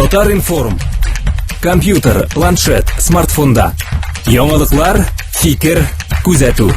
Татар-информ. Компьютер, планшет, смартфонда. Яңалыклар, фикер, күзәтү.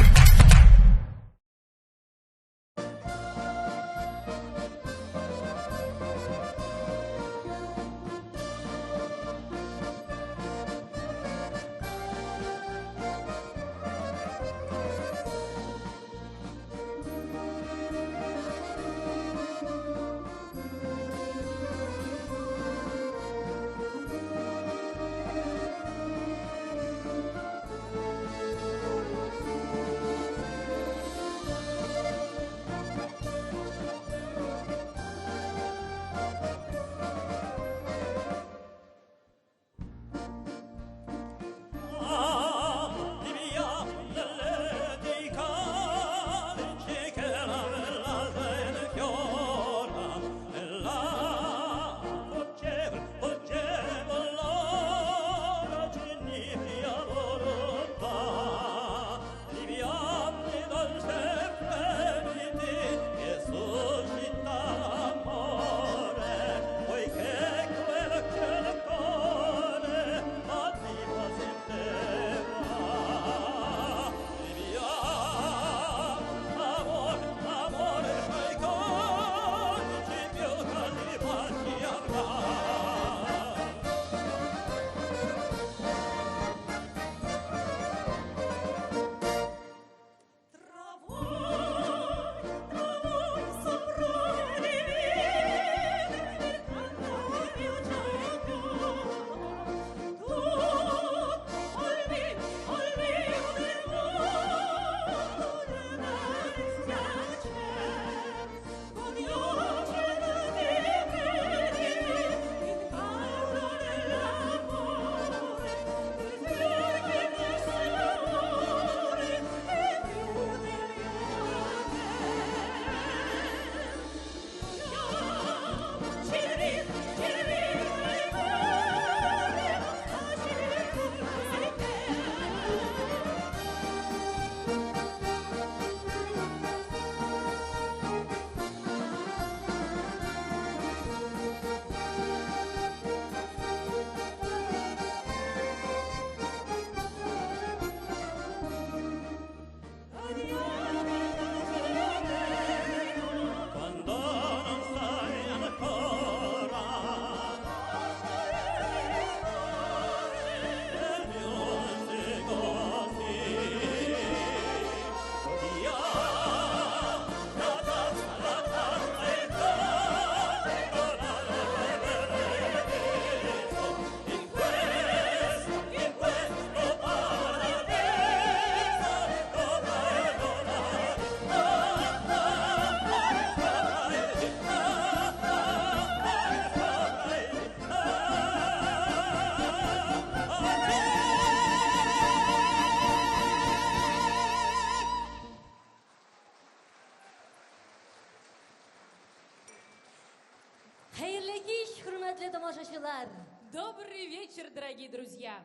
Хәерле кич, хөрмәтле тамашачылар! Добрый вечер, дорогие друзья!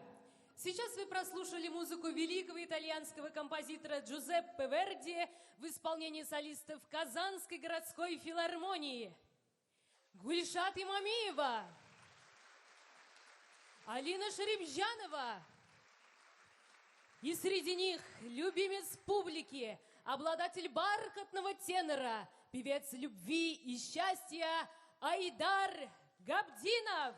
Сейчас вы прослушали музыку великого итальянского композитора Джузеппе Верди в исполнении солистов Казанской городской филармонии. Гульшат Имамиева, Алина Шерибжанова. И среди них любимец публики, обладатель бархатного тенора, певец любви и счастья Айдар Габдинов.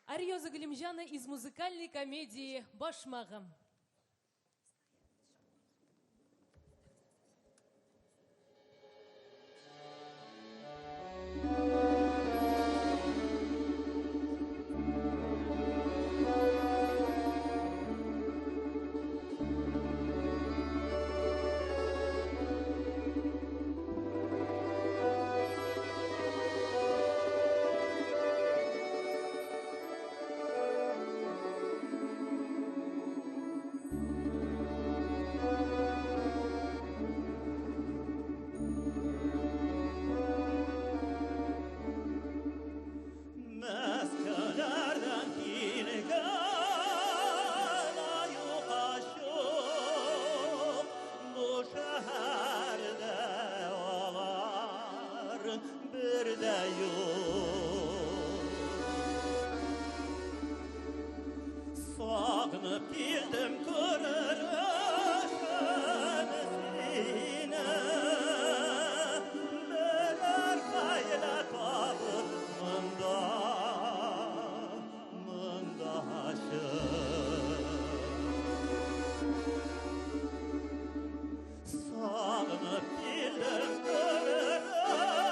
Ариоза Галимджана из музыкальной комедии «Башмагым». бер дә юк. Сагынып килдем күрер өчен сине, берәр хәйлә табып монда, монда чык. Сагынып килдем күрер өчен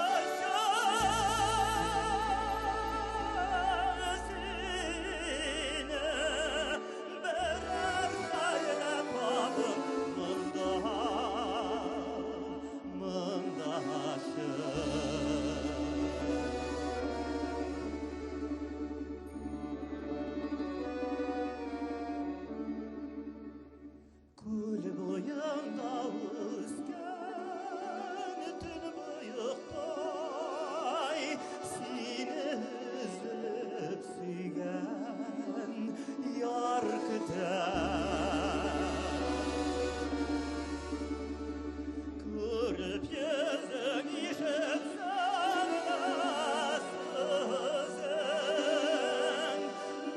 сине, берәр хәйлә табып монда, монда чык. Күл буенда үскән төнбоектай, сине өзелеп сөйгән яр көтә. Күреп йөзең, ишетсәң дә сүзең,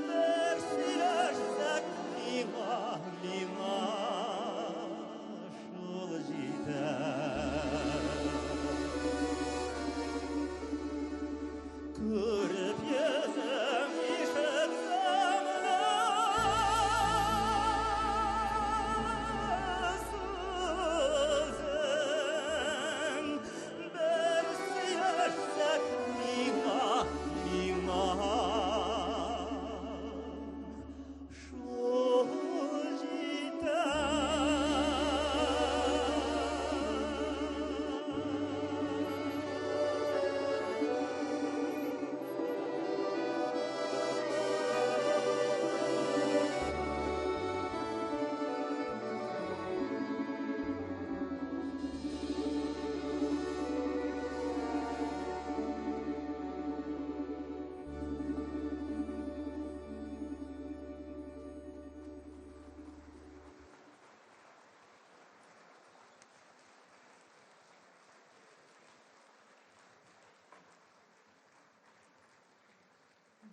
бер сөйләшсәк миңа, миңа шул җитә. Күреп йөзең, ишетсәң дә сүзең, бер сөйләшсәк миңа, миңа шул җитә.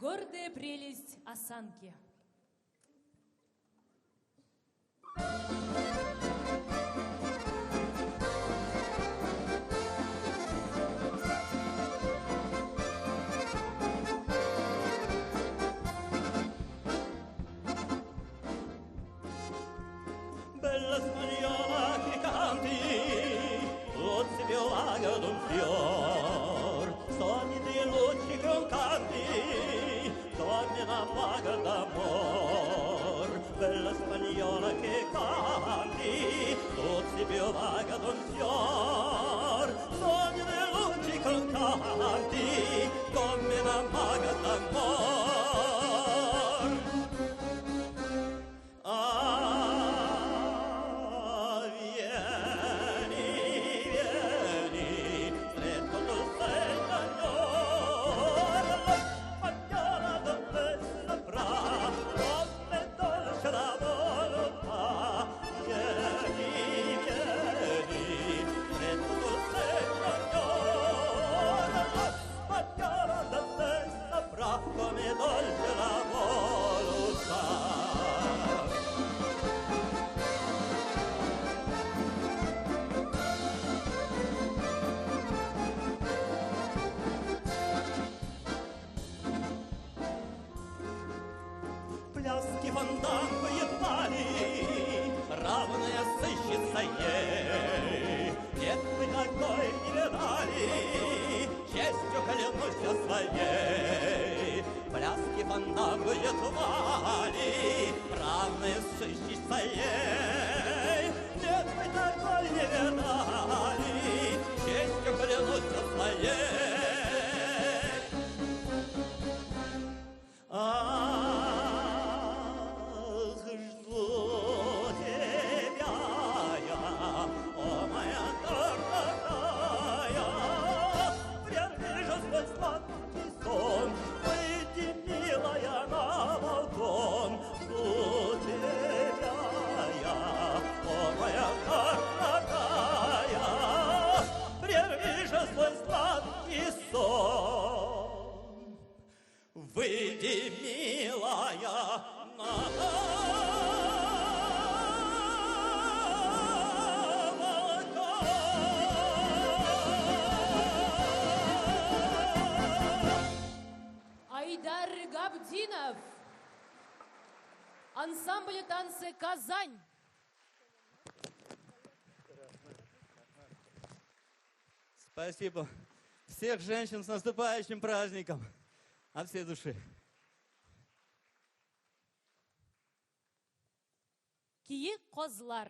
Гордая прелесть осанки. Bella spagnola che canti, tu più vaga d'un fior, sogni di luci con canti, come una maga d'amor. Bella spagnola che canti, tu più vaga d'un fior, sogni di luci con canti, come una maga d'amor. Ah, vieni, vieni, stretto tu sei signora, la spagnola dove saprà come dolce la volontà. Vieni, vieni, Выйди, милая, на балкон. Айдар Габдинов. Ансамбль танцы «Казань». Спасибо. Всех женщин с наступающим праздником. От всей души. Киек казлар.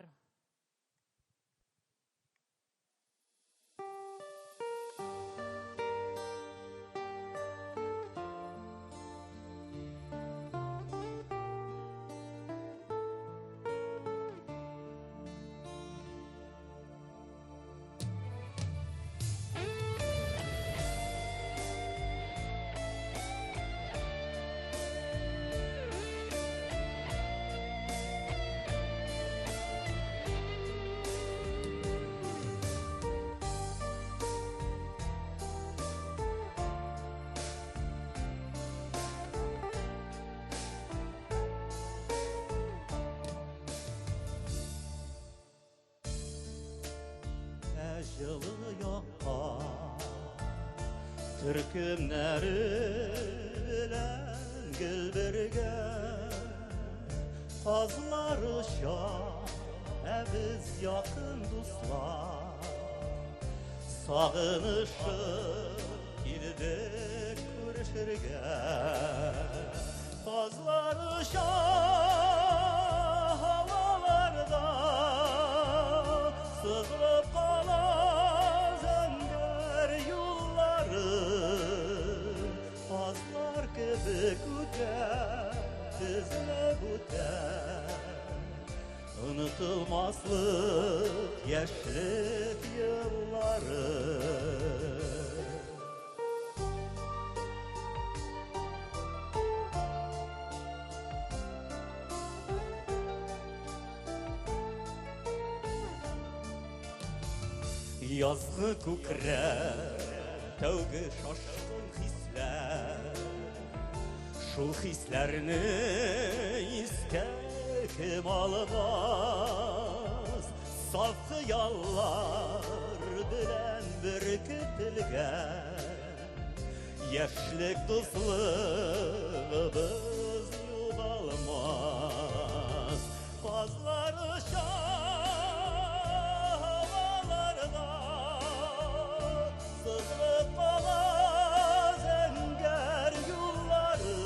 Җылы якка төркемнәре белән гел бергә казлар оча, ә без якын дуслар сагынышып килдек күрешергә. Казлар оча һаваларда, сызылып кала зәңгәр юллары. Казлар кебек үтә, тезелеп үтә unutulmazlık яшьлек еллары. Язгы күкрәк, тәүге шашкын хисләр, шул хисләрне искә кем алмас? Саф хыяллар белән беркетелгән яшьлек дуслыгыбыз югалмас. Казлар оча һаваларда, сызылып кала зәңгәр юллары.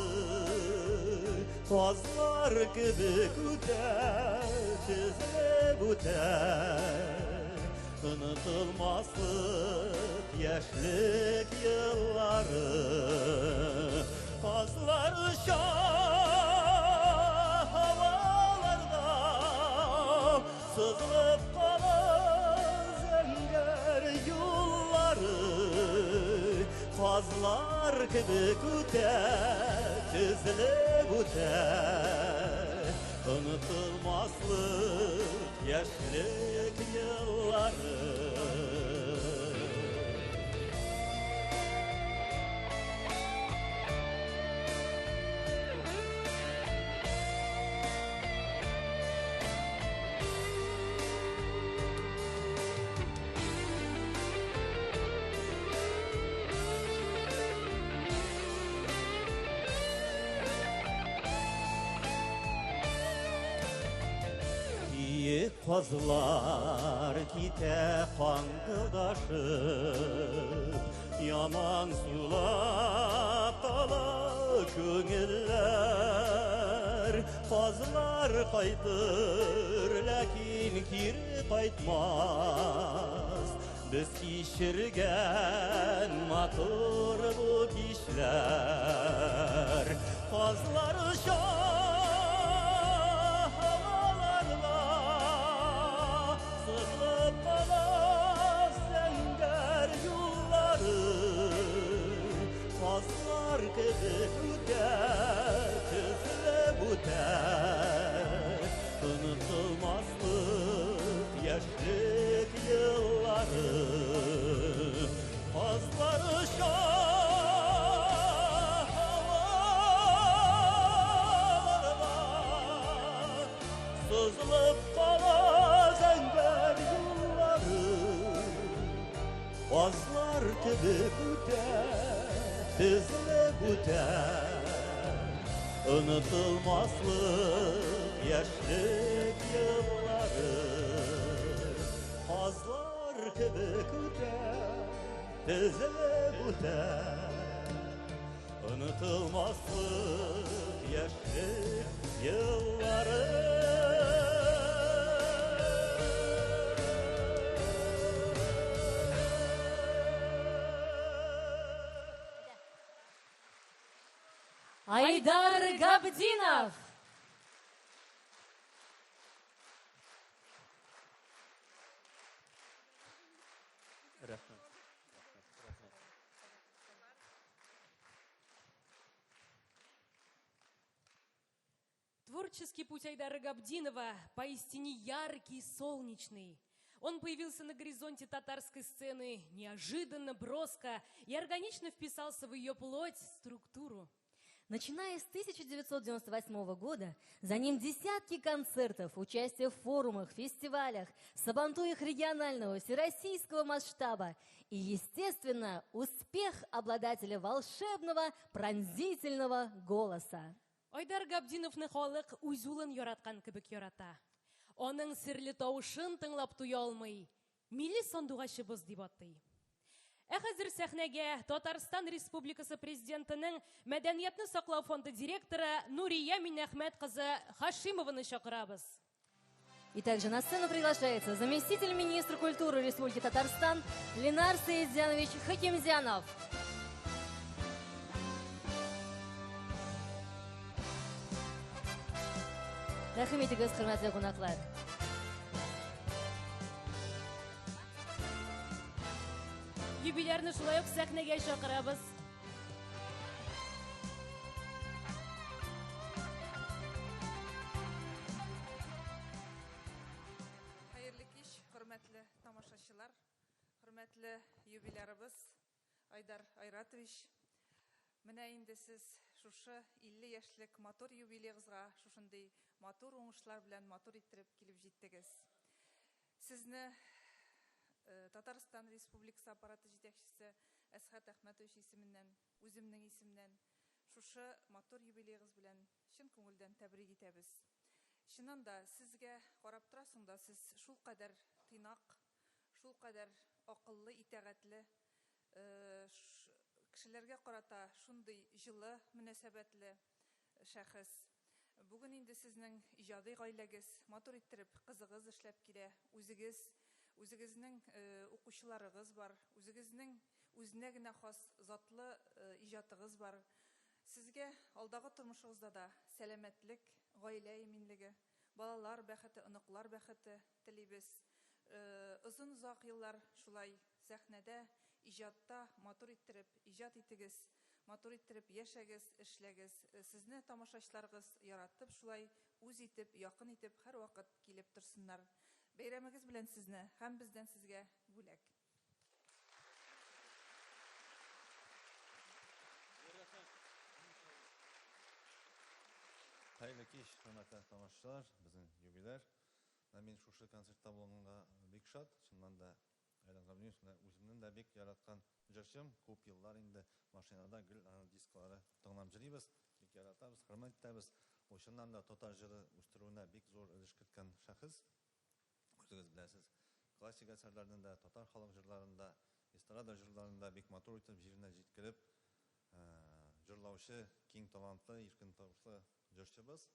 Казлар кебек үтә, тезелеп үтә онытылмаслык яшьлек еллары. Казлар оча һаваларда, сызылып кала зәңгәр юллары. Казлар кебек үтә, тезелеп үтә онытылмаслык яшьлек еллары. Киек казлар китә каңгылдашып, яман сулап кала күңелләр. Казлар кайтыр, ләкин кире кайтмас без кичергән матур бу кичләр. Казлар оча һаваларда, сызылып кала зәңгәр юллары. Казлар кебек үтә, тезелеп үтә онытылмаслык яшьлек еллары. Казлар оча Казлар кебек үтә, тезелеп үтә. Онытылмаслык яшьлек еллары. Казлар кебек үтә, тезелеп үтә. Онытылмаслык яшьлек еллары. Айдар Габдинов! Рәхмәт. Творческий путь Айдара Габдинова поистине яркий, солнечный. Он появился на горизонте татарской сцены неожиданно, броско и органично вписался в ее плоть, структуру. Начиная с 1998 года, за ним десятки концертов, участие в форумах, фестивалях, сабантуях регионального, всероссийского масштаба и, естественно, успех обладателя волшебного, пронзительного голоса. Айдар Габдиновны халык үз улын яраткан кебек ярата. Аның серле тавышын тыңлап туя алмый. Милли сандугачыбыз дип атый. Ә хәзер сәхнәгә Татарстан Республикасы Президентының Мәдәниятне саклау фонды директоры Нурия Миннәхмәт кызы Хашимованы чакырабыз. И также на сцену приглашается заместитель министра культуры Республики Татарстан Ленар Саидзянович Хакимзянов. Рәхим итегез, хөрмәтле кунаклар. Юбилярны шулай ук сәхнәгә чакырабыз. Хәерле кич, хөрмәтле тамашачылар, хөрмәтле юбилярыбыз Айдар Айратович. Менә инде сез шушы 50 яшьлек матур юбилеегызга шушындый матур уңышлар белән матур иттереп килеп җиттегез. Сезне э, Татарстан Республикасы аппараты җитәкчесе Әсхәт Әхмәтович исеменнән, үземнең исемнән шушы матур юбилеегыз белән чын күңелдән тәбрик итәбез. Чыннан да, сезгә карап торасың да, сез шулкадәр тыйнак, шулкадәр акыллы, итагатьле, э, кешеләргә карата шундый җылы мөнәсәбәтле шәхес. Бүген инде сезнең иҗади гаиләгез, матур иттереп кызыгыз эшләп килә, үзегез, үзегезнең э, укучыларыгыз бар, үзегезнең үзенә генә хас затлы э, иҗатыгыз бар. Сезгә алдагы тормышыгызда да сәламәтлек, гаилә иминлеге, балалар бәхете, оныклар бәхете телибез. Э, озын-озак еллар шулай сәхнәдә, иҗатта матур иттереп иҗат итегез, матур иттереп яшәгез, эшләгез. Э, сезне тамашачыларыгыз яратып шулай үз итеп, якын итеп һәрвакыт килеп торсыннар. Бәйрәмегез белән сезне һәм бездән сезгә бүләк. Хәерле кич, хөрмәтле тамашачылар, безнең юбиляр. Менә мин шушы концертта булганга бик шат. Чыннан да, Айдар Габдинович менә үземнең дә бик яраткан җырчым. Күп еллар инде машинада гел аның дисклары тыңлап йөрибез. Бик яратабыз, хөрмәт итәбез. Ул чыннан да татар җыры үстерүенә бик зур өлеш керткән шәхес. Үзегез беләсез, классик әсәрләрне дә, татар халык җырларын да, эстрада җырларын да бик матур итеп җиренә җиткереп җырлаучы, киң талантлы, иркен тавышлы җырчыбыз.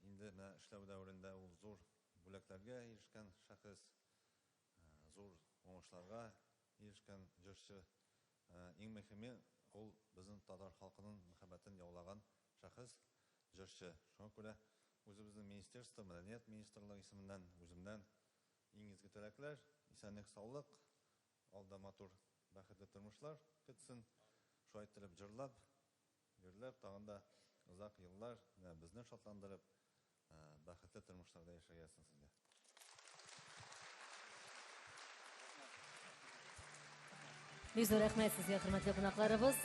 Инде менә эшләү дәверендә ул зур бүләкләргә ирешкән шәхес, зур уңышларга ирешкән җырчы. Иң мөһиме, ул безнең татар халкының мәхәббәтен яулаган шәхес, җырчы. Шуңа күрә үзебезнең министерство, мәдәният министрлыгы исеменнән, үземнән иң изге теләкләр, исәнлек, саулык, алда матур, бәхетле тормышлар көтсен. Шулай иттереп җырлап, гөрләп, тагын да озак еллар менә безне шатландырып, бәхетле тормышларда яшәргә язсын сезгә. Бик зур рәхмәт сезгә, хөрмәтле кунакларыбыз.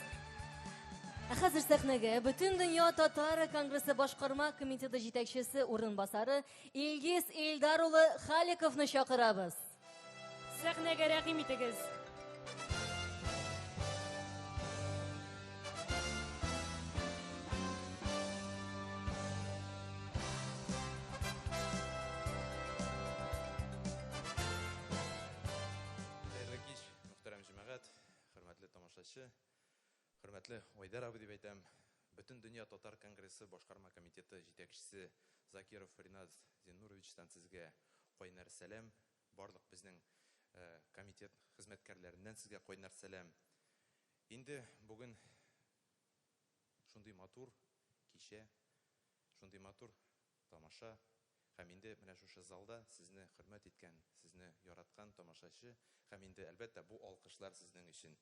Ә хәзер сәхнәгә Бөтендөнья татар конгрессы башкарма комитеты җитәкчесе урынбасары Илгиз Илдар улы Халиковны чакырабыз. Сәхнәгә рәхим итегез. тамашачы, хөрмәтле Айдар абый дип әйтәм, Бөтендөнья татар конгрессы башкарма комитеты җитәкчесе Закиров Ринат Зиннуровичтан сезгә кайнар сәлам, барлык безнең комитет хезмәткәрләреннән сезгә кайнар сәлам. Инде бүген шундый матур кичә, шундый матур тамаша һәм инде менә шушы залда сезне хөрмәт иткән, сезне яраткан тамашачы һәм инде, әлбәттә, бу алкышлар сезнең өчен.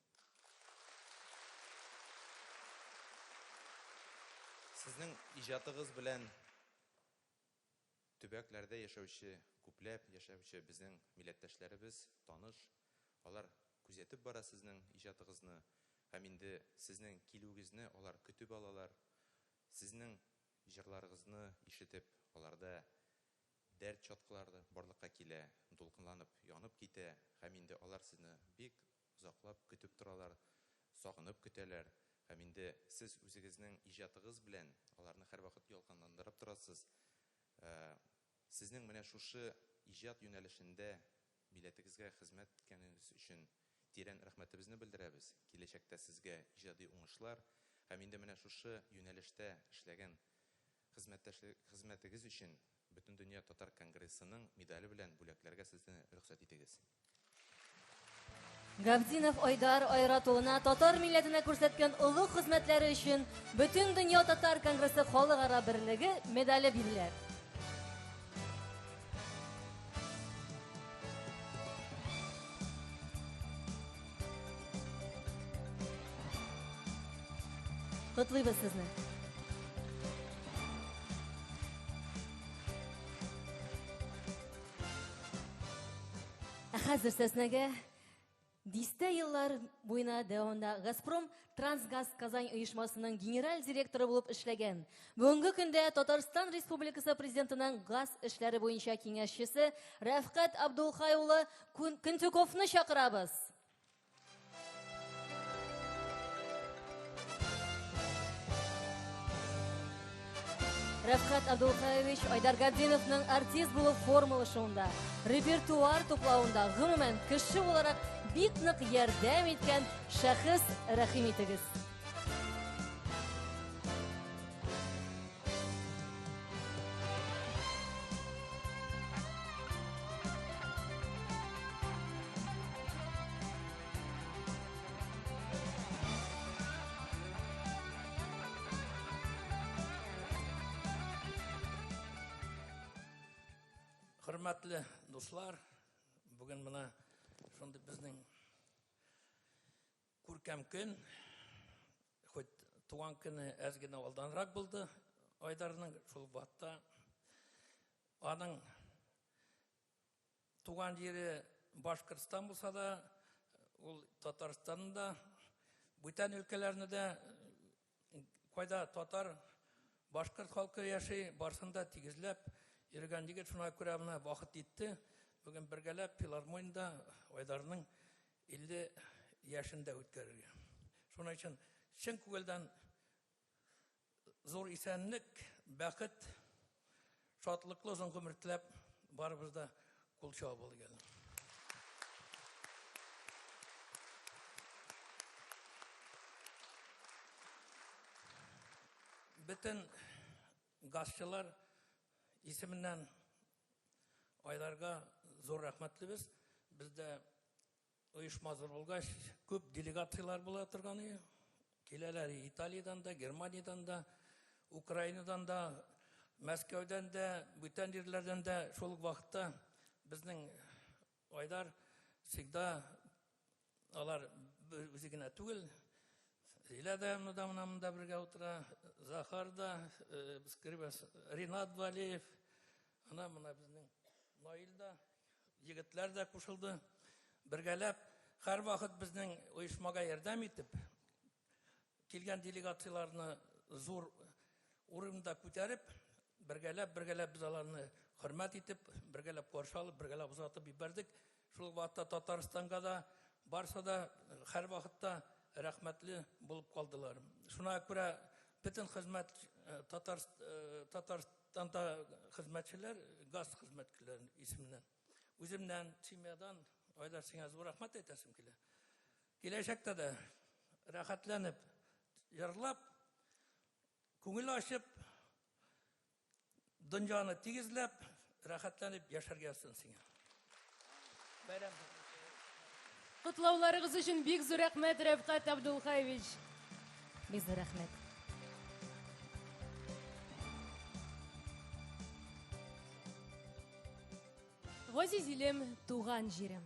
Сезнең иҗатыгыз белән төбәкләрдә яшәүче, күпләп яшәүче безнең милләттәшләребез таныш. Алар күзәтеп бара сезнең иҗатыгызны һәм инде сезнең килүегезне алар көтеп алалар. Сезнең җырларыгызны ишетеп, аларда дәрт чаткылары барлыкка килә, дулкынланып янып китә һәм инде алар сезне бик озаклап көтеп торалар, сагынып көтәләр һәм инде сез үзегезнең иҗатыгыз белән аларны һәрвакыт ялкынландырып торасыз. Сезнең менә шушы иҗат юнәлешендә милләтегезгә хезмәт иткәнегез өчен тирән рәхмәтебезне белдерәбез. Киләчәктә сезгә иҗади уңышлар һәм инде менә шушы юнәлештә эшләгән хезмәтегез өчен Бөтендөнья татар конгрессының медале белән бүләкләргә сезне рөхсәт итегез. Габдинов Айдар Айрат улына татар милләтенә күрсәткән олуг хезмәтләре өчен Бөтендөнья татар конгрессы халыкара берлеге медале бирелә. Котлыйбыз сезне. Ә хәзер сәснәгә дистә еллар буена дәвамында Газпром Трансгаз Казань оешмасының генераль директоры булып эшләгән. Бүгенге көндә Татарстан Республикасы Президентының газ эшләре буенча киңәшчесе Рәфкать Абдулхай улы Көнтюковны чакырабыз. Рәфкать Абдулхаевич Айдар Габдиновның артист булып формалашуында, репертуар туплавында, гомумән, кеше буларак бик нык ярдәм иткән шәхес, рәхим итегез. Хөрмәтле дуслар, бүген менә шундый безнең күркәм көн. Хоть туган көне әз генә алданрак булды Айдарның, шул вакытта аның Туган җире Башкортстан булса да, ул Татарстанны да, бүтән өлкәләрне дә, кайда татар, башкорт халкы яши, барсын да тигезләп йөргән егет. Шуңа күрә менә вакыт җитте. Бүген бергәләп филармониядә Айдарның 50 яшен дә үткәрергә. Шуның өчен чын күңелдән Зур исәнлек, бәхет, шатлыклы озын гомер теләп, барыбыз да кул чабып алыйк әле. Бөтен газчылар исеменнән Айдарга зур рәхмәтлебез. Бездә Оешма зур булгач, күп делегацияләр була торган иде. Киләләр Италиядән дә, Германиядән дә, Украинадан да, Мәскәүдән дә, бүтән җирләрдән дә. Шул ук вакытта безнең Айдар всегда алар үзе генә түгел, Зилә дә монда менә монда бергә утыра, Захар да, без кербез, Ринат Валеев, ана менә безнең Наил дә. Егетләр дә кушылды. Бергәләп һәрвакыт безнең оешмага ярдәм итеп, килгән делегацияләрне зур урында күтәреп, бергәләп, бергәләп без аларны хөрмәт итеп, бергәләп каршы алып, бергәләп озатып җибәрдек. Шул вакытта Татарстанга да барса да һәрвакытта рәхмәтле булып калдылар. Шуңа күрә бөтен хезмәт э, Татар, э, Татарстанда хезмәтчеләр, газ хезмәткәрләре исеменнән, үземнән, семьядан, Айдар, сиңа зур рәхмәт әйтәсем килә. Киләчәктә дә Рәхәтләнеп җырлап, күңел ачып, дөньяны тигезләп, рәхәтләнеп яшәргә язсын сиңа. Бәйрәм. Котлауларыгыз өчен бик зур рәхмәт, Рәфкать Абдулхаевич. Бик зур рәхмәт. Газиз илем, туган җирем.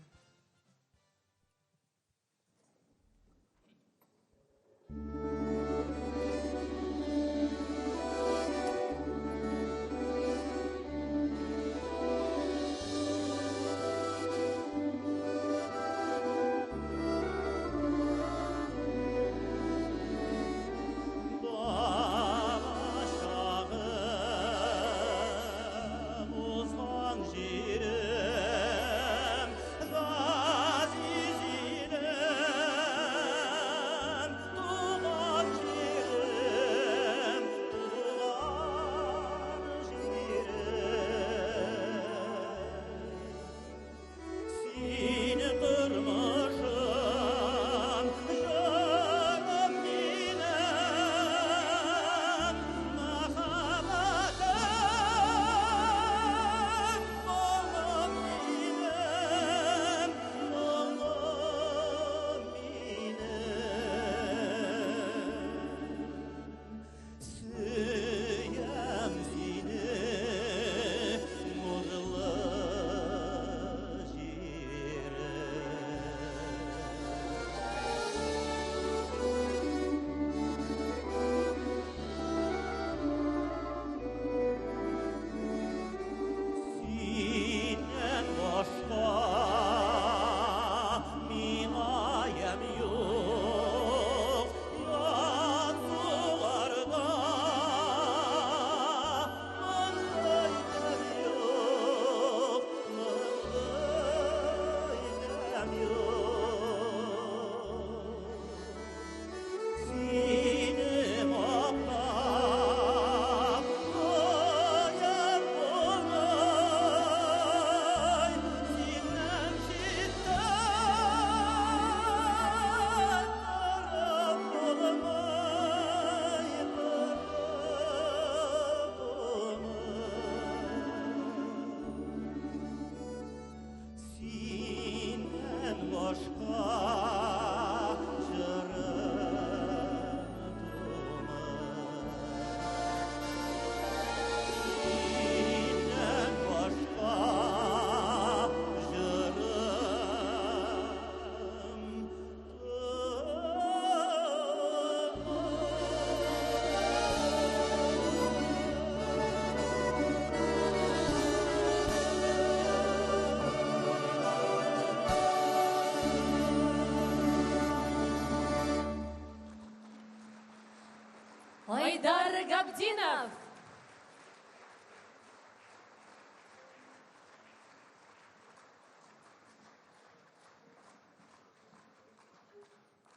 Айдар Габдинов.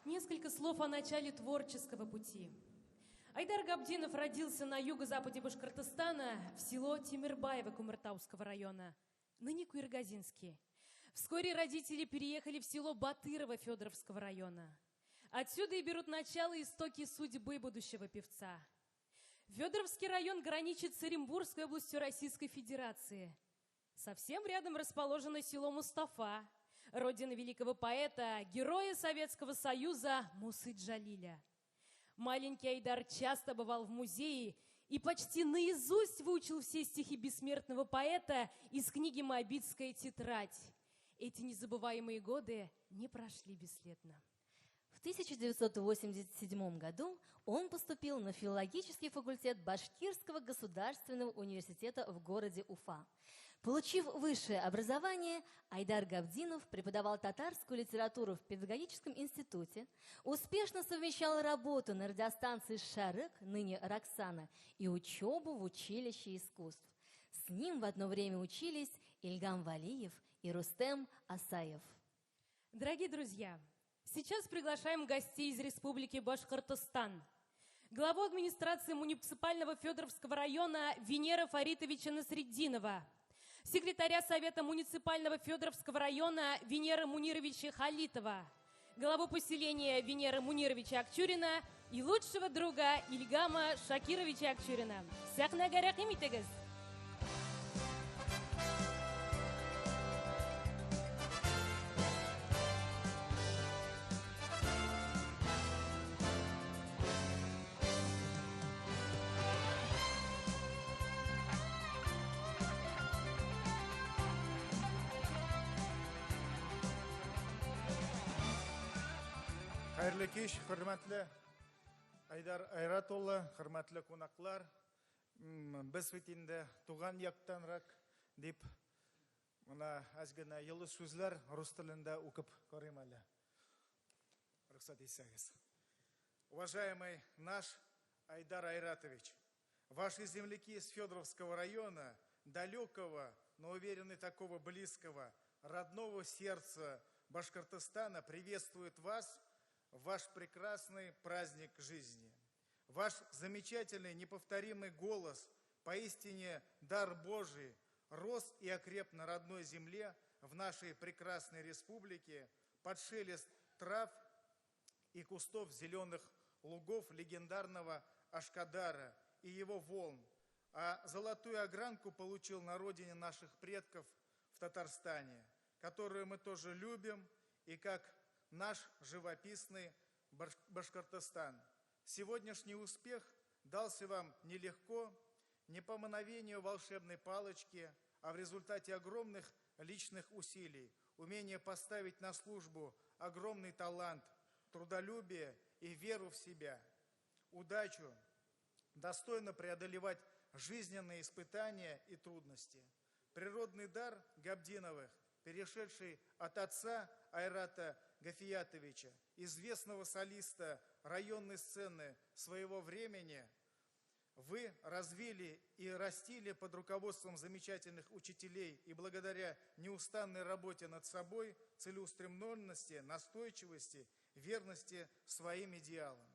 Несколько слов о начале творческого пути. Айдар Габдинов родился на юго-западе Башкортостана, в село Тимирбаево Кумертауского района, ныне Куергазинский. Вскоре родители переехали в село Батырово Федоровского района. Отсюда и берут начало истоки судьбы будущего певца. Федоровский район граничит с Оренбургской областью Российской Федерации. Совсем рядом расположено село Мустафа, родина великого поэта, героя Советского Союза Мусы Джалиля. Маленький Айдар часто бывал в музее и почти наизусть выучил все стихи бессмертного поэта из книги «Моабитская тетрадь». Эти незабываемые годы не прошли бесследно. В 1987 году он поступил на филологический факультет Башкирского государственного университета в городе Уфа. Получив высшее образование, Айдар Габдинов преподавал татарскую литературу в педагогическом институте, успешно совмещал работу на радиостанции «Шарык», ныне «Роксана», и учебу в училище искусств. С ним в одно время учились Ильгам Валиев и Рустем Асаев. Дорогие друзья, сейчас приглашаем гостей из Республики Башкортостан. Главу администрации муниципального Федоровского района Венера Фаритовича Насретдинова, секретаря Совета муниципального Федоровского района Венера Мунировича Халитова, главу поселения Венера Мунировича Акчурина и лучшего друга Ильгама Шакировича Акчурина. Сәхнәгә рәхим итегез! Хәерле кич, хөрмәтле Айдар Айрат улы, хөрмәтле кунаклар. Без бит инде туган яктанрак дип менә әз генә йылы сүзләр рус телендә укып карыйм әле. Рөхсәт итсәгез. Уважаемый наш Айдар Айратович, ваши земляки из Федоровского района, далекого, но уверены такого близкого, родного сердца Башкортостана приветствуют вас в ваш прекрасный праздник жизни. Ваш замечательный, неповторимый голос, поистине дар Божий, рос и окреп на родной земле в нашей прекрасной республике под шелест трав и кустов зеленых лугов легендарного Ашкадара и его волн, а золотую огранку получил на родине наших предков в Татарстане, которую мы тоже любим и как наш живописный Башкортостан. Сегодняшний успех дался вам нелегко, не по мановению волшебной палочки, а в результате огромных личных усилий, умение поставить на службу огромный талант, трудолюбие и веру в себя, удачу, достойно преодолевать жизненные испытания и трудности. Природный дар Габдиновых, перешедший от отца Айрата Гафиятовича, известного солиста районной сцены своего времени, вы развили и растили под руководством замечательных учителей и благодаря неустанной работе над собой, целеустремленности, настойчивости, верности своим идеалам.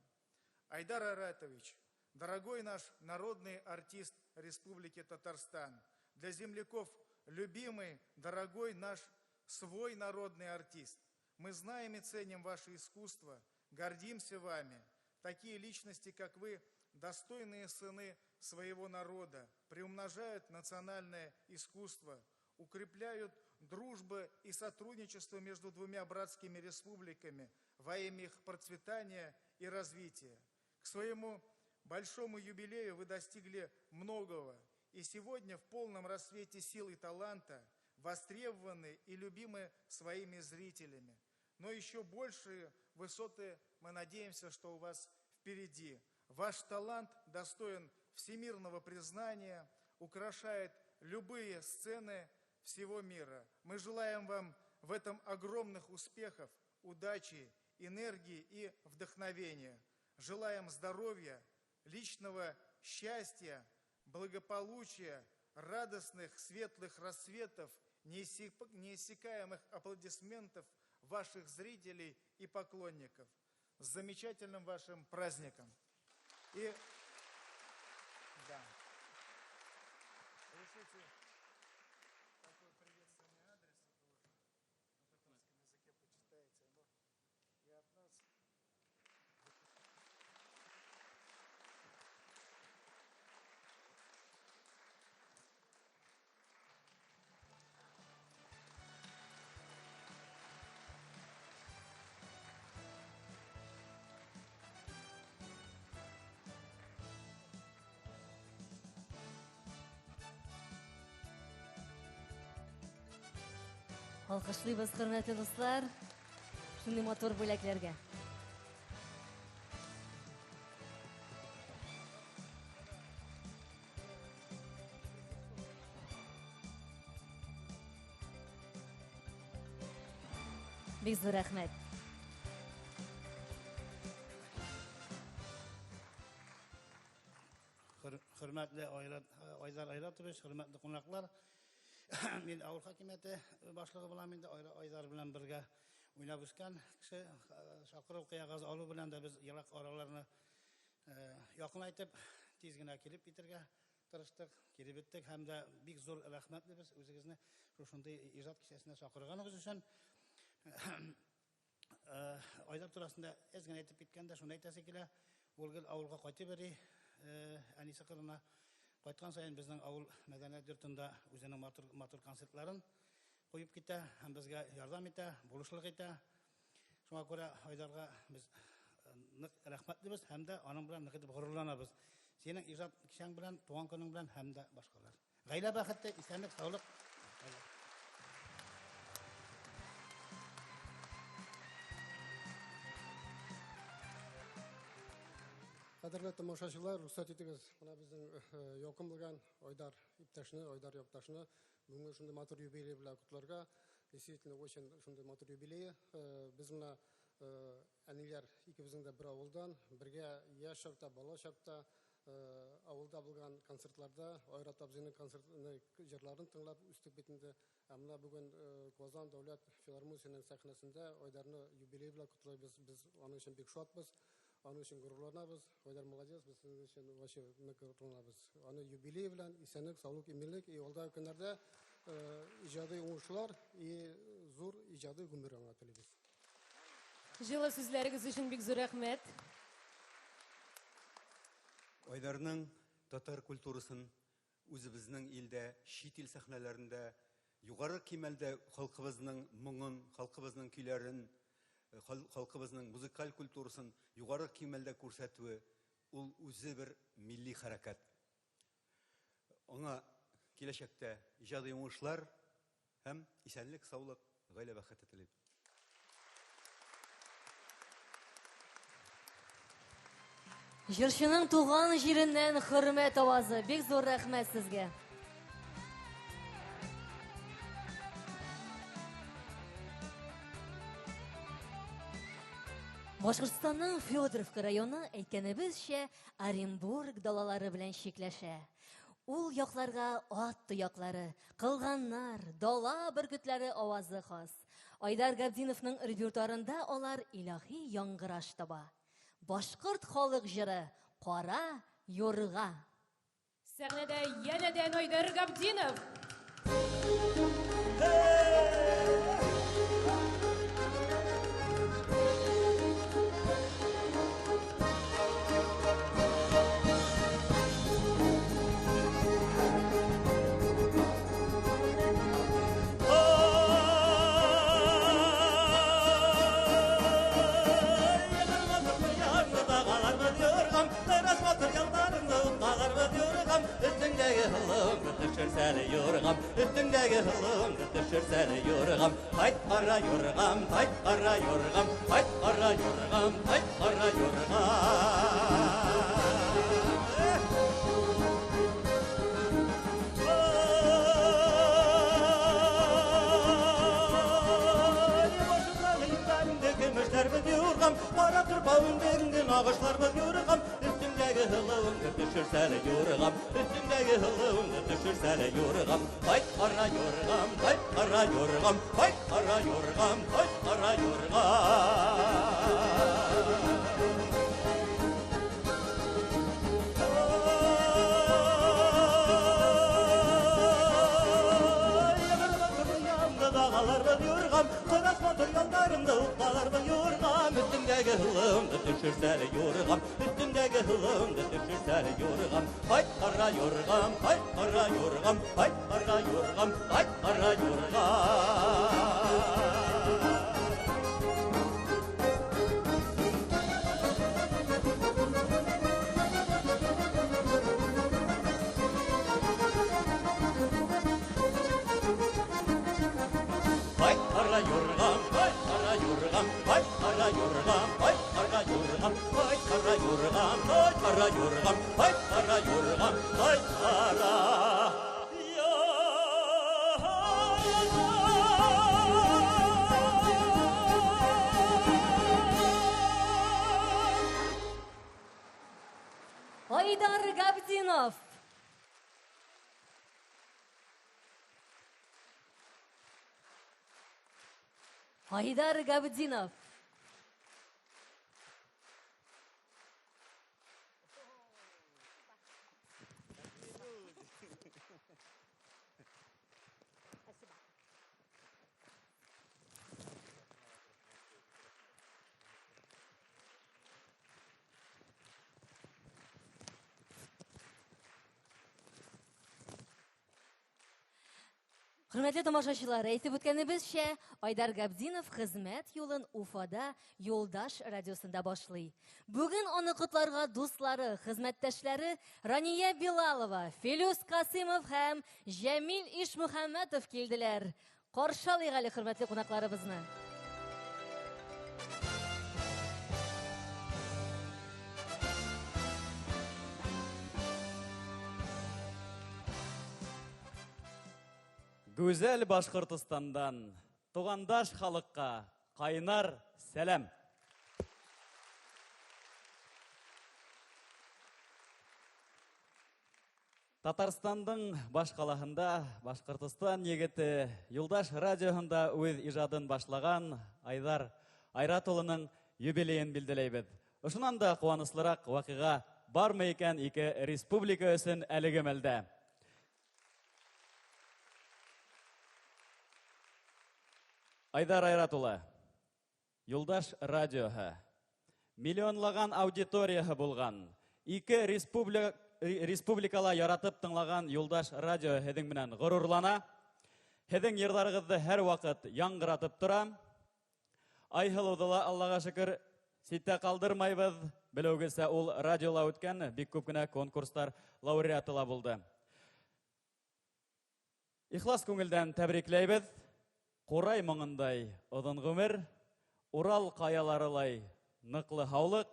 Айдар Айратович, дорогой наш народный артист Республики Татарстан, для земляков любимый, дорогой наш свой народный артист. Мы знаем и ценим ваше искусство, гордимся вами. Такие личности, как вы, достойные сыны своего народа, приумножают национальное искусство, укрепляют дружбу и сотрудничество между двумя братскими республиками во имя их процветания и развития. К своему большому юбилею вы достигли многого, и сегодня в полном расцвете сил и таланта востребованы и любимы своими зрителями. Но еще большие высоты, мы надеемся, что у вас впереди. Ваш талант достоин всемирного признания, украшает любые сцены всего мира. Мы желаем вам в этом огромных успехов, удачи, энергии и вдохновения. Желаем здоровья, личного счастья, благополучия, радостных, светлых рассветов, неиссякаемых аплодисментов ваших зрителей и поклонников. С замечательным вашим праздником! И да. Разрешите такой приветственный адрес, это уже на татарском языке почитаете. Но и от нас. Алкышлыйбыз, хөрмәтле дуслар, шундый матур бүләкләргә. Бик зур рәхмәт. Хөрмәтле Айдар Айратович, хөрмәтле кунаклар, мин авыл хакимияте башлыгы булам инде, Айдар белән бергә уйнап үскән кеше, чакыру кәгазь алу белән дә без ерак араларны якынайтып, тиз генә килеп китергә тырыштык, килеп беттек һәм дә бик зур рәхмәтлебез үзегезне шушындый иҗат кичәсенә чакырганыгыз өчен. Айдар турасында әз генә әйтеп киткәндә, шуны әйтәсе килә, ул гел авылга кайтып йөри, әнисе кырына. Кайткан саен безнең авыл мәдәният йортында үзенең матур, матур концертларын куеп китә һәм безгә ярдәм итә, булышлык итә. Шуңа күрә Айдарга без нык рәхмәтлебез һәм дә аның белән нык итеп горурланабыз. Синең иҗат кичәң белән, туган көнең белән һәм дә башкалар. Гаилә бәхете, исәнлек, саулык. Кадерле тамашачылар, рөхсәт итегез, менә безнең якын булган Айдар иптәшне, Айдар якташны бүгенге шундый матур юбилей белән котларга. Действительно, очень шундый матур юбилей. Без менә әниләр икебезнең дә бер авылдан, бергә яшь чакта, бала чакта авылда булган концертларда Айрат абзыйның концерт җырларын тыңлап үстек бит инде. Ә менә бүген Казан дәүләт филармониясенең сәхнәсендә Айдарны юбилей белән котлыйбыз. Без аның өчен бик шатбыз, аның өчен горурланабыз. Айдар молодец, без сезнең өчен вообще нык горурланабыз. Аны юбилей белән исәнлек, саулык, иминлек и алдагы көннәрдә иҗади уңышлар и зур иҗади гомер аңа телибез. Җылы сүзләрегез өчен бик зур рәхмәт. Айдарның татар культурасын үзебезнең илдә, чит ил сәхнәләрендә югары кимәлдә халкыбызның моңын, халкыбызның көйләрен, халкыбызның музыкаль культурасын югары кимәлдә күрсәтүе ул үзе бер милли хәрәкәт. Аңа киләчәктә иҗади уңышлар һәм исәнлек, саулык, гаилә бәхете телим. Җырчының туган җиреннән хөрмәт авазы. Бик зур рәхмәт сезгә. Башкортстанның Федоровка районы, әйткәнебезчә, Оренбург далалары белән чикләшә. Ул якларга ат тояклары, кылганнар, дала бөркетләре авазы хас. Айдар Габдиновның репертуарында алар илаһи яңгыраш таба. Башкорт халык җыры Кара юрга. Сәхнәдә янәдән Айдар Габдинов. Өстеңдәге ылымны төшерсәле юргам, Хайт кара юргам, хайт кара юргам, хайт кара юргам, хайт кара юргам. Кара тырпавын бәренде нагышлар юргам, Өстеңдәге ылымны төшерсәле юргам, Өстеңдәге ылымны төшерсәле юргам, Хайт кара юргам, хайт кара юргам, хайт кара юргам, хайт кара юргам. Өстеңдәге ылымны төшерсәле юргам, Өстеңдәге ылымны төшерсәле юргам, Хайт кара юргам, хайт кара юргам, хайт кара юргам, хайт кара юргам. Хайт кара юргам, хайт кара юргам, хайт кара юргам, хайт кара юргам, хайт кара юргам, хайт кара юргам, хайт кара юргам, хайт кара Айдар Габдинов. Айдар Габдинов. Хөрмәтле тамашачылар, әйтеп үткәнебезчә, Айдар Габдинов хезмәт юлын Уфада Юлдаш радиосында башлый. Бүген аны котларга дуслары, хезмәттәшләре Рания Билалова, Филүс Касыймов һәм Җәмил Ишмөхәммәтов килделәр. Каршы алыйк әле хөрмәтле кунакларыбызны. Гүзәл Башкортостандан тугандаш халыкка кайнар сәлам. Татарстандың баш қалаһында Башкортостан егете Юлдаш радиоһында үз ижадын башлаган Айдар Айрат улының юбилеен билделәйбез. Ошонан да куанычлырак вакыйга бармы икән ике республика өчен әлеге мәлдә? Айдар Айрат улы, Юлдаш радиоһы, миллионлаган аудиторияһы булган, ике республика, республикала яратып тыңлаган Юлдаш радио һеҙҙең менән горурлана. Һеҙҙең йырҙарығыҙҙы һәр ваҡыт яңғыратып тора. Айһылыуҙы ла, Аллаға шөкөр, ситтә ҡалдырмайбыҙ. Белеүегеҙсә, ул радиола үткән бик күп кенә конкурстар лауреаты ла булды. Ихлас күңелдән тәбрикләйбеҙ. Ҡурай моңондай оҙон ғүмер, Урал ҡаяларылай ныҡлы һаулыҡ,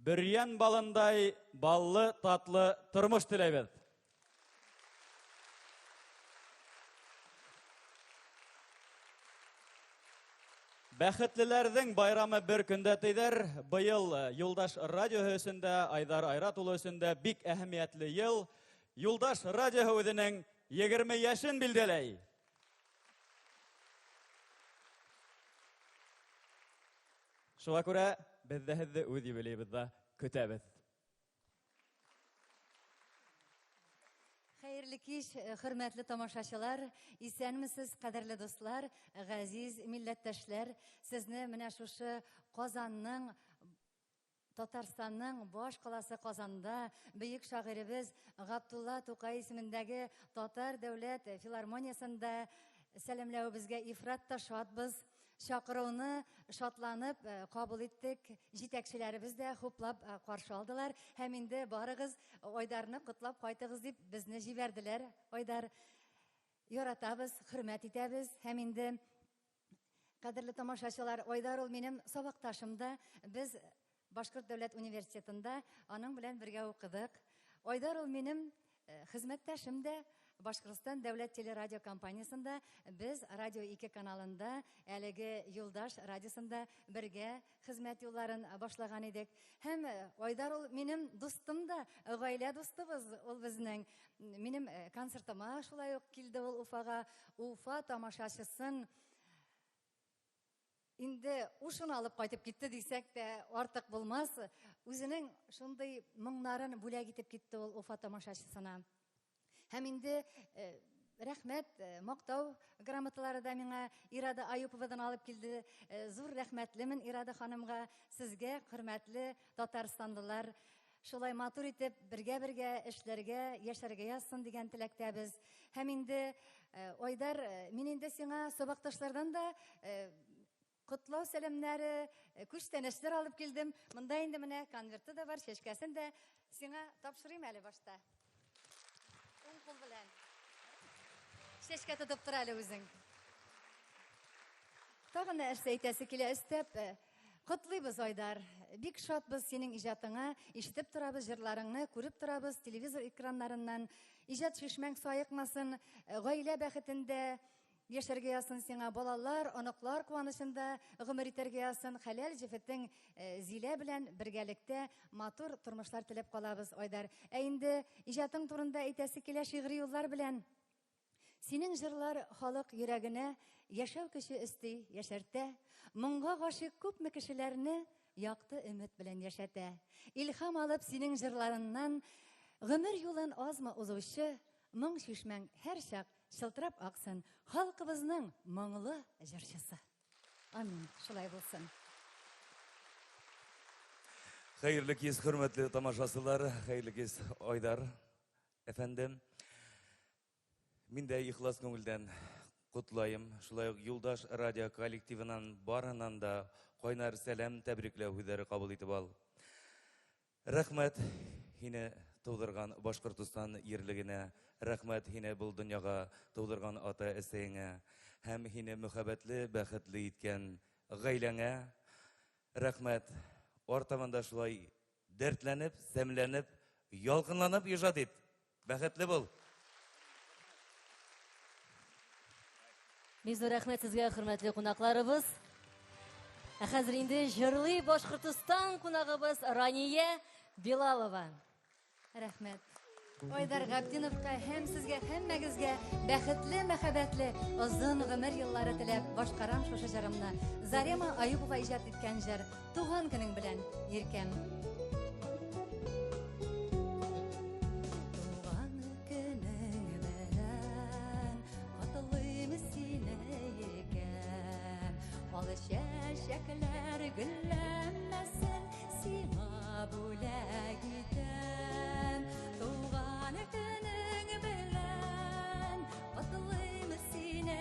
бөрйән балындай баллы, татлы тормош теләйбеҙ. Бәхетлеләрҙең байрамы бер көндә тейҙәр. Быйыл э, Юлдаш радиоһы өсөн дә, Айҙар Айрат улы өсөн дә бик әһәмиәтле йыл. Юлдаш радиоһы үҙенең 20 йәшен билдәләй. Шуға күрә беҙ ҙә һеҙҙе үҙ юбилейыбыҙҙа көтәбеҙ. Хәерле кич, э, хөрмәтле тамашачылар, исәнмесез, кадерле дуслар, газиз милләттәшләр. Сезне менә шушы Казанның Татарстанның баш каласы Казанда бөек шагыйребез Габдулла Тукай исемендәге Татар дәүләт филармониясендә сәламләвебезгә ифрат та шатбыз. Чакыруны шатланып э, кабул иттек. Җитәкчеләребез дә хуплап э, каршы алдылар һәм инде барыгыз Айдарны котлап кайтыгыз дип безне җибәрделәр. Айдар яратабыз, хөрмәт итәбез һәм инде Кадерле тамашачылар, Айдар ул минем сабакташым да. Без Башкорт дәүләт университетында аның белән бергә укыдык. Айдар ул минем э, хезмәттәшем дә. Башкортстан дәүләт телерадиокомпаниясендә без Радио 2 каналында әлеге Юлдаш радиосында бергә хезмәт юлларын башлаган идек. Һәм э, Айдар ул минем дустым да, гаилә дустыбыз ул безнең. Минем э, концертыма шулай ук килде ул Уфага. Уфа тамашачысын Инде ушын алып кайтып китте дисәк тә артык булмас. Үзенең шундый моңнарын бүләк итеп китте ул Уфа тамашачысына. Һәм инде э, рәхмәт, э, мактау грамоталары да миңа Ирада Аюповадан алып килде. Э, зур рәхмәтлемен Ирада ханымга, сезгә, хөрмәтле татарстанлылар. Шулай матур итеп бергә-бергә эшләргә, яшәргә язсын дигән теләктәбез. Һәм инде э, Айдар, э, мин инде сиңа сабакташлардан да э, котлау сәламнәре, күчтәнәчләр алып килдем. Монда инде менә конверты да бар, чәчкәсен дә сиңа тапшырыйм әле башта. Уң кул белән. Чәчкә тотып тор әле үзең. Тагын нәрсә әйтәсе килә өстәп, Котлыйбыз, Айдар! Бик шатбыз синең иҗатыңа, ишетеп торабыз җырларыңны, күреп торабыз телевизор экраннарыннан. Иҗат чишмәң саекмасын, гаилә бәхетендә яшәргә язсын сиңа, балалар, оныклар куанычында гомер итәргә язсын, хәләл җефетең э, Зилә белән бергәлектә матур тормышлар теләп калабыз, Айдар. Ә инде иҗатың турында әйтәсе килә шигъри юллар белән. Синең җырлар халык йөрәгенә яшәү көче өсти, яшәртә. Моңга гашыйк күпме кешеләрне якты өмет белән яшәтә. Илһам алып синең җырларыннан гомер юлын азмы узучы моң чишмәң һәрчак чылтырап аксын, халкыбызның моңлы җырчысы. Амин. Шулай булсын. Хәерле кич, хөрмәтле тамашачылар, хәерле кич, Айдар әфәндем. Мин дә ихлас күңелдән котлайым. Шулай ук Юлдаш радио коллективыннан барыннан да кайнар сәлам, тәбрикләү һүзләре кабул итеп ал. Рәхмәт һине тудырган Башкортостан ерлегенә, рәхмәт һине был дөньяга тудырган ата әсәеңә һәм һине мөхәббәтле, бәхетле иткән гаиләңә. Рәхмәт. Артабан да шулай дәртләнеп, сәмләнеп, ялкынланып иҗат ит. Бәхетле бул. Бик зур рәхмәт сезгә, хөрмәтле кунакларыбыз. Ә хәзер инде җырлый Башкортостан кунагыбыз Рания Билалова. Рәхмәт. Айдар Габдиновка һәм сезгә һәммәгезгә бәхетле, мәхәббәтле, озын гомер еллары теләп башкарам шушы җырымны. Зарема Аюпова иҗат иткән җыр Туган көнең белән, Иркәм. Туган көнең белән котлыйм сине, Иркәм. Ал чәчәкләр гөлләмәсен сиңа бүләк итәм. Туган көнең белән котлыйм сине,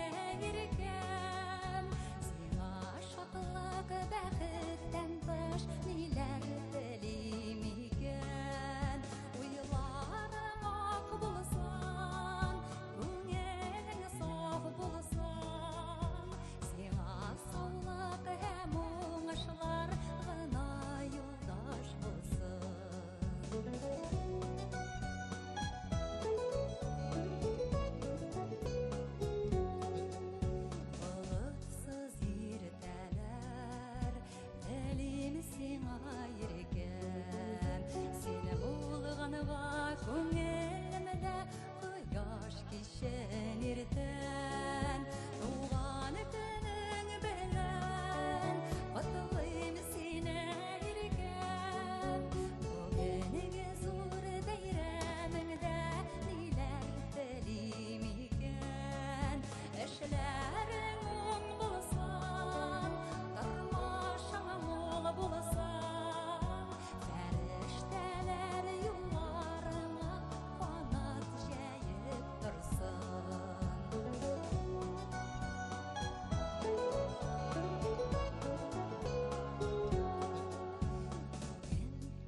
Иркәм. Сиңа шатлык, бәхеттән тыш ниләр телим икән? Уйларың ак булсын, күңелең саф булсын. Сиңа саулык һәм уңышлар гына юлдаш булсын. Болытсыз иртәләр телим сиңа, Иркәм. Син булганга күңелемдә кояш кичен иртән. Туган көнең белән котлыйм сине, Иркәм. Бүгенге зур бәйрәмеңдә ниләр телим икән? Эшләрең уң булсын, тормышың мул булсын. Фәрештәләр юлларыңа канат җәеп торсын.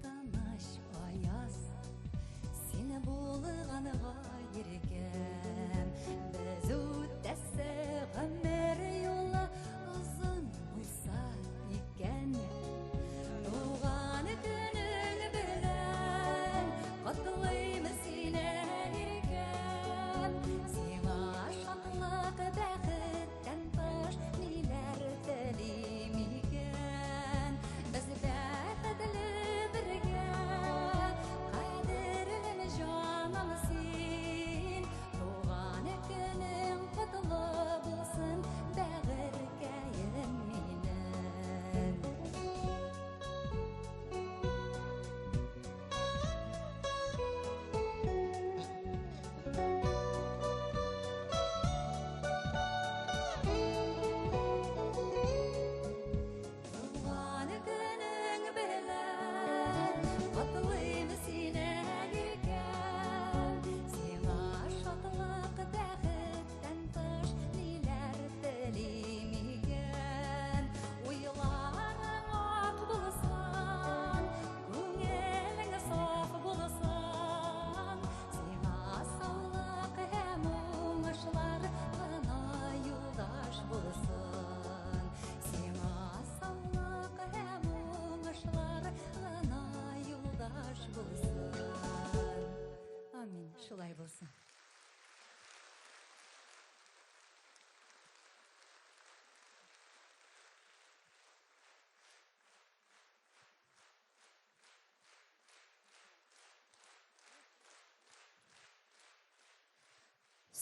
Тыныч аяз, син булганга, Иркәм. Без үтәсе гомер юлы озын булса икән. Туган көнең белән котлыйм сине, Иркәм. Сиңа шатлык, бәхеттән тыш ниләр телим икән? Без бәхетле бергә, кадерлем җаным син. Туган көнең котлы булсын, бәгырькәем минем. Туган көнең белән котлыйм сине, Иркәм. Сиңа шатлык, бәхеттән тыш ниләр телим икән? Уйларың ак булсын, күңелең саф булсын. Сиңа саулык һәм уңышлар гына юлдаш булсын. Сиңа саулык һәм уңышлар гына юлдаш булсын. Амин, шулай булсын.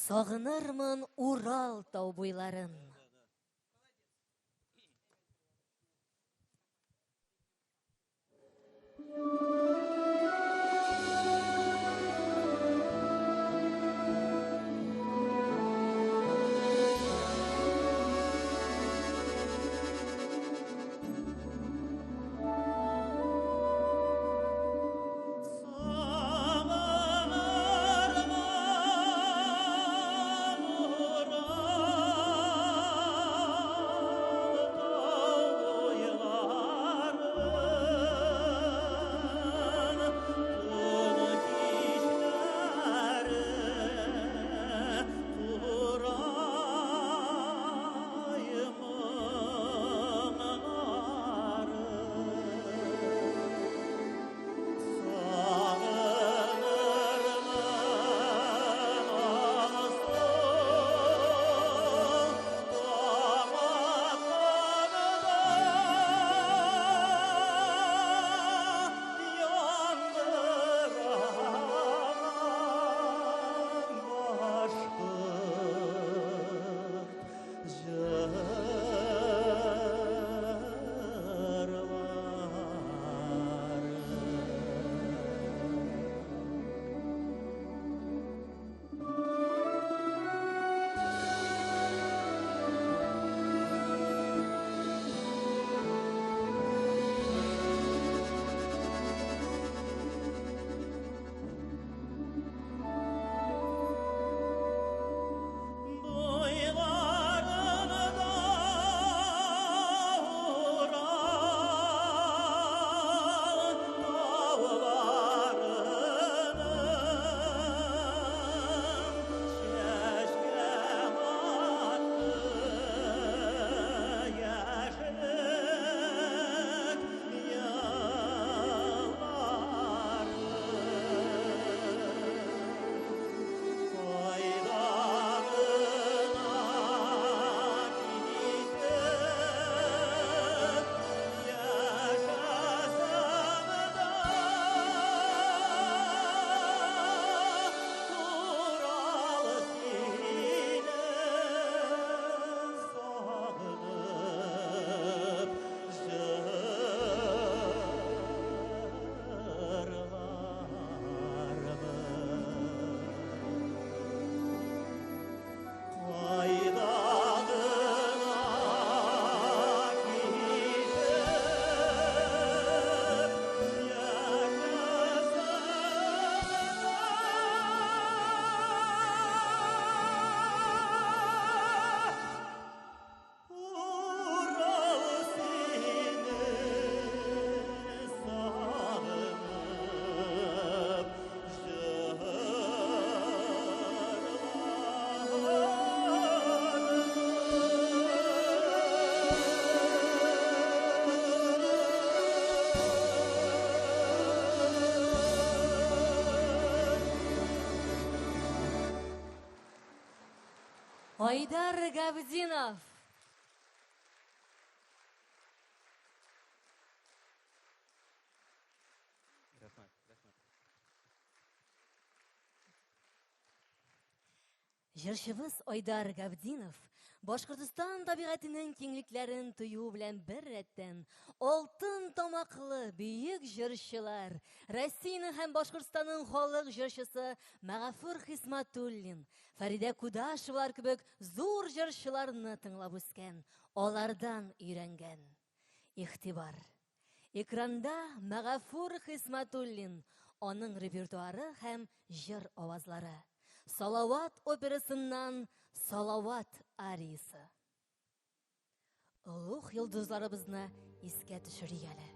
Сагынырмын Урал тау буйларын. Сагынырмын Урал Айдар Габдинов. Рәхмәт, рәхмәт. Җырчыбыз Айдар Габдинов Башкортостан табигатенең киңлекләрен тою белән бер рәттән алтын тамаклы бөек җырчылар, Россиянең һәм Башкортстанның халык җырчысы Мәгафур Хисматуллин, Фәридә Кудашевалар кебек зур җырчыларны тыңлап үскән, алардан өйрәнгән. Игътибар! Экранда Мәгафур Хисматуллин, аның репертуары һәм җыр авазлары. Салават операсыннан Салават ариясы. Олуг йолдызларыбызны искә төшерик әле.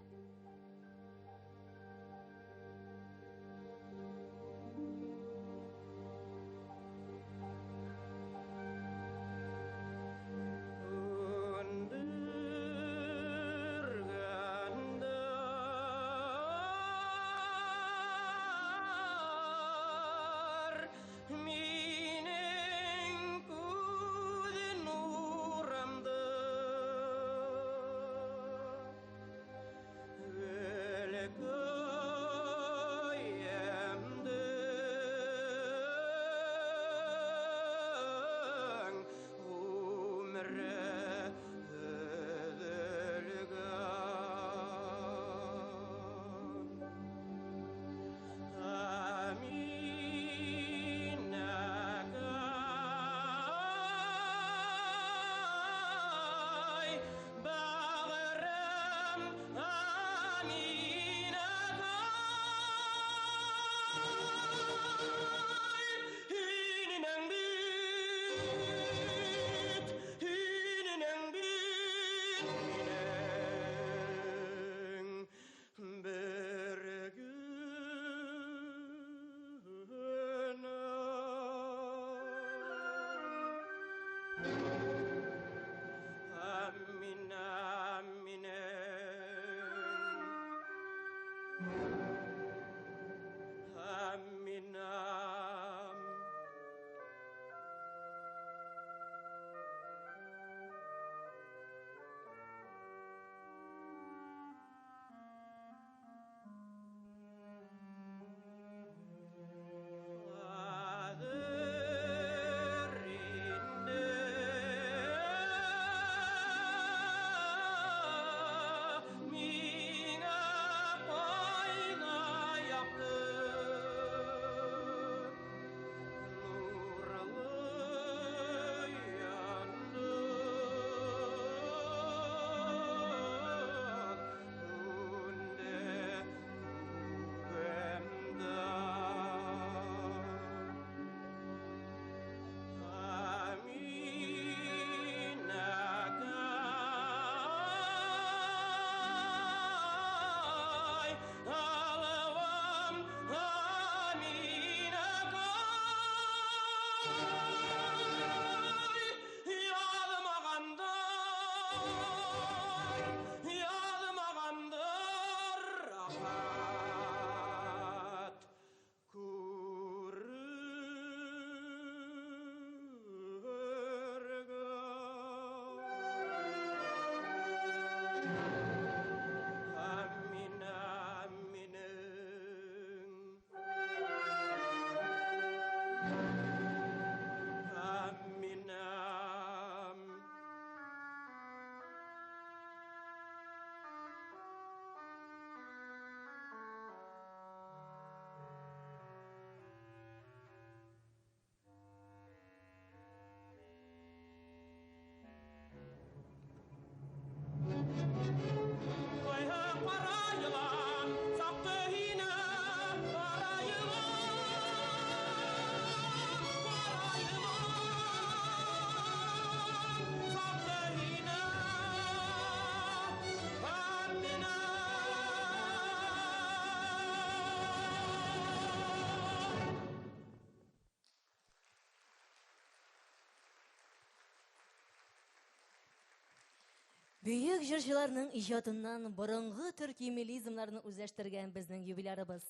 Бөек җырчыларның иҗатыннан борынгы төрки мелизмнарны үзләштергән безнең юбилярыбыз.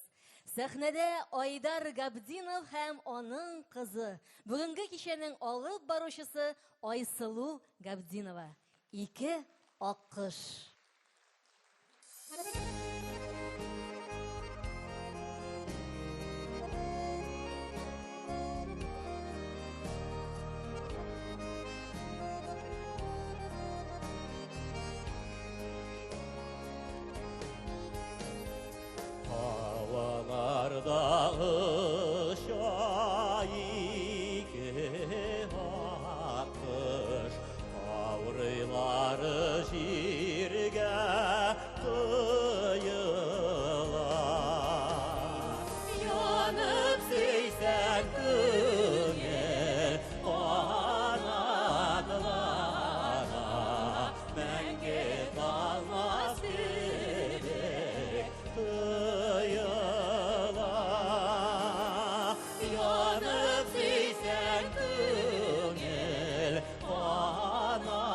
Сәхнәдә Айдар Габдинов һәм аның кызы. Бүгенге кичәнең алып баручысы Айсылу Габдинова. Ике аккош. Havalarda оча ике аккош, каурыйлары җиргә коела. Янып сөйсәң күңел канатлана, мәңге талмас кебек тоела. Янып сөйсәң күңел канатлана,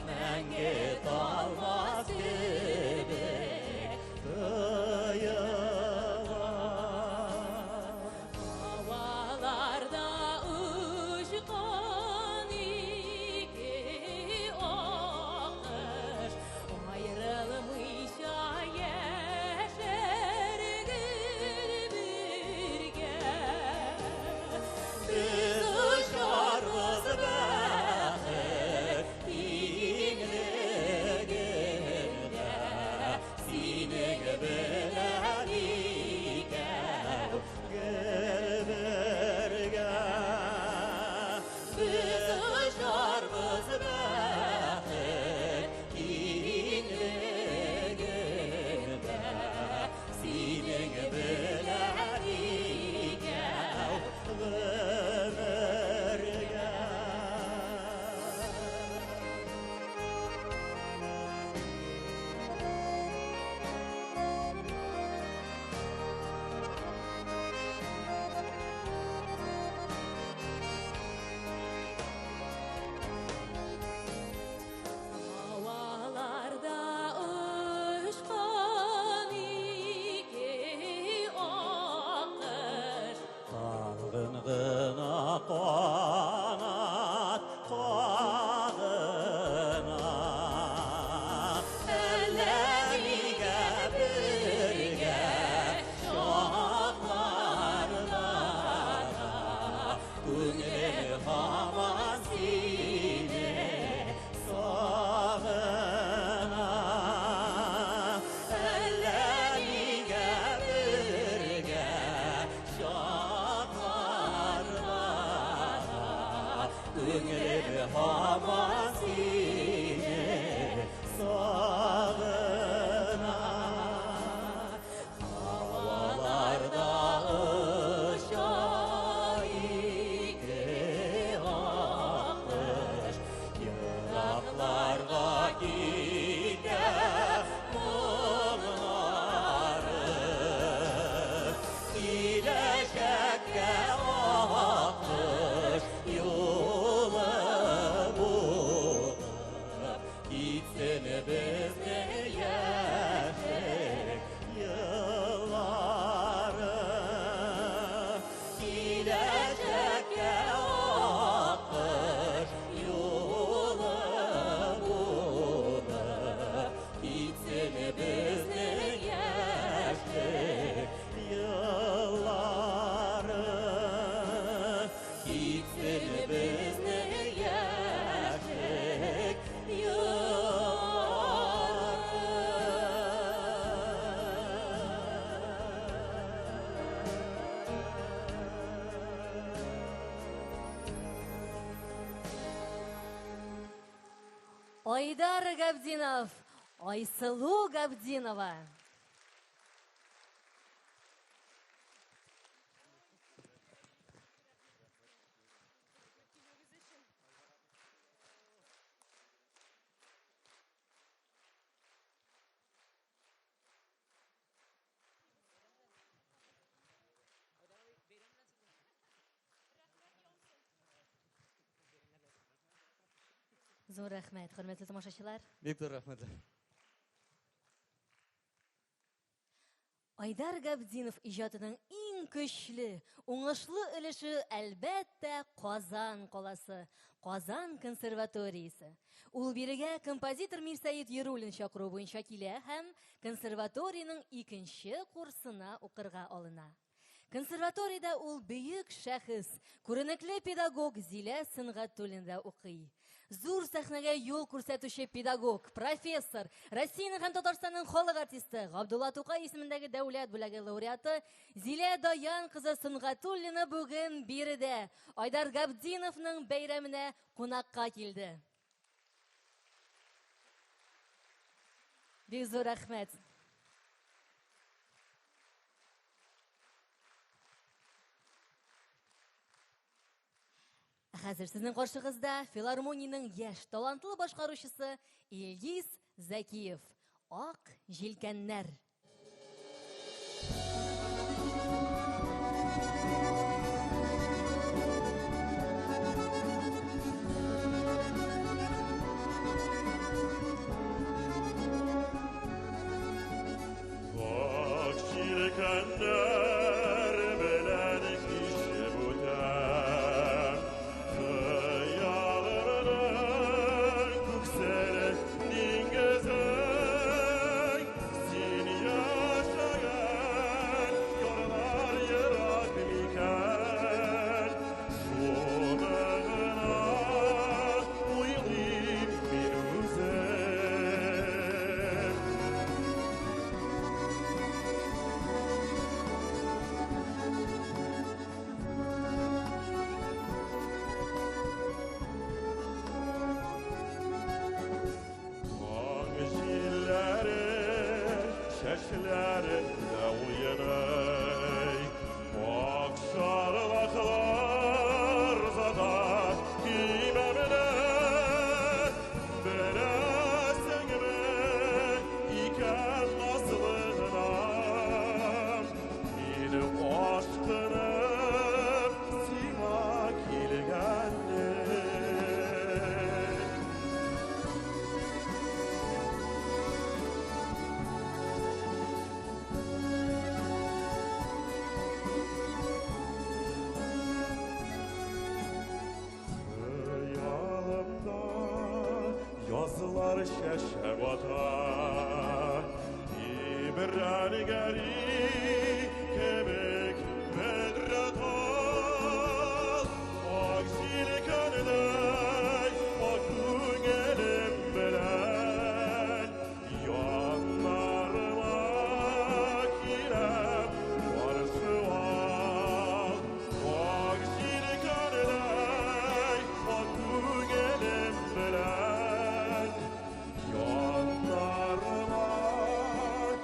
мәңге талмас кебек тоела. Havalarda uçkan iki akış, ayrılmışa yaşar gül birge. Biz uçarız бәхет киңлегендә, синең белән икәү гел бергә. Без очарбыз бәхет киңлегендә, синең белән икәү гомергә. Havalarda uçkan iki akış, Талгын гына канат кагына, әллә нигә бергә чакларда да күңелем һаман сине сагына. Әллә нигә бергә чакларда да күңелем һаман сине сагына. Havalarda оча ике аккош, еракларга китә моңнары. Киләчәккә аккош юлы булып, китсен безнең яшьлек еллары. Киләчәккә аккош юлы булып, китсен безнең яшьлек еллары. Китсен безнең яшьлек Айдар Габдинов, Айсылу Габдинова. Зур рәхмәт, хөрмәтле тамашачылар. Бик зур рәхмәт. Айдар Габдинов иҗатының иң көчле, уңышлы өлеше, әлбәттә, Казан каласы, Казан консерваториясе. Ул бирегә композитор Мирсәет Яруллин чакыру буенча килә һәм консерваториянең икенче курсына укырга алына. Консерваториядә ул бөек шәхес, күренекле педагог Зилә Сөнгатуллинда укый. Зур сәхнәгә юл күрсәтүче педагог, профессор, Россиянең һәм Татарстанның халык артисты, Габдулла Тукай исемендәге дәүләт бүләге лауреаты Зилә Даян кызы Сөнгатуллина бүген биредә Айдар Габдиновның бәйрәменә кунакка килде. Бик зур рәхмәт. Хәзер сезнең каршыгызда филармониянең яшь талантлы башкаручысы Илгиз Зәкиев. Ак җилкәннәр. Ак җилкәннәр белән кичеп үтәм, Хыялымның күксел диңгезен. Син яшәгән ярлар ерак микән? Шуны гына уйлыйм мин үзем. Таң җилләре чәчләрендә уйный, Ак чарлаклар озата көймәмне. Беләсеңме икән назлыгынам, Мин ашкынып сиңа килгәнне. Хыялымда язлар чәчәк ата, Имрәнгәри кебек бөдрә тал, Ак җилкәндәй ак күңелем белән Яннарыма киләм каршы ал. Ак җилкәндәй ак күңелем белән Яннарыма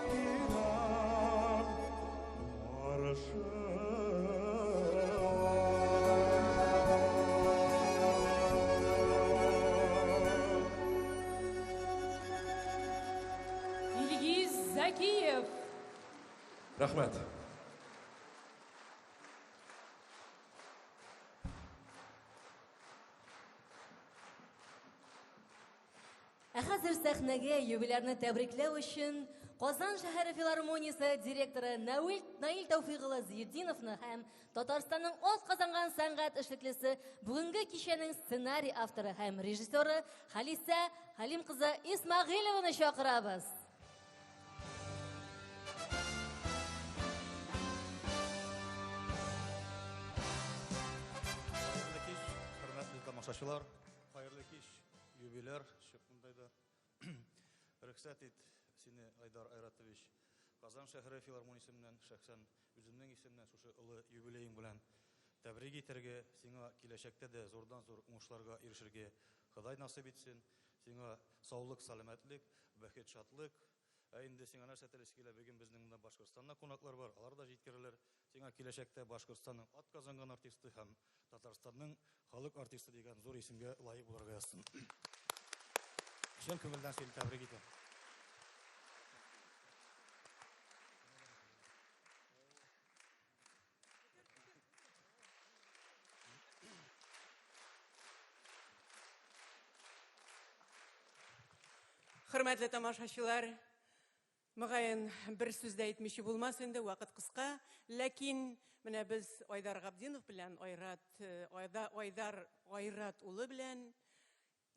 киләм каршы ал. Илгиз Закиев. Рәхмәт. Ә хәзер сәхнәгә юбилярны тәбрикләү өчен Казан шәһәре филармониясе директоры Нәвил Наил Тәүфыйк улы Зыятдиновны һәм Татарстанның атказанган сәнгать эшлеклесе, бүгенге кичәнең сценарий авторы һәм режиссеры Халисә Хәлим кызы Исмәгыйлеваны чакырабыз. Хәерле кич, хөрмәтле тамашачылар, хәерле кич, юбиляр, чыкмындай да. Рөхсәт ит сине, Айдар Айратович, Казан шәһәре филармониясеннән, шәхсән үземнең исемнән шушы олы юбилеең белән тәбрик итәргә, сиңа киләчәктә дә зурдан-зур уңышларга ирешергә Ходай насыйп итсен. Сиңа саулык, сәламәтлек, бәхет, шатлык. Ә инде сиңа нәрсә телисе килә, бүген безнең монда Башкортстаннан кунаклар бар, алар да җиткерерләр. Сиңа киләчәктә Башкортстанның атказанган артисты һәм Татарстанның халык артисты дигән зур исемгә лаек булырга язсын. Чын күңелдән сине тәбрик итәм. Хөрмәтле тамашачылар, мөгаен бер сүз дә әйтмичә булмас инде, вакыт кыска. Ләкин менә без Айдар Габдинов белән Айрат, э, Айда, Айдар Айрат улы белән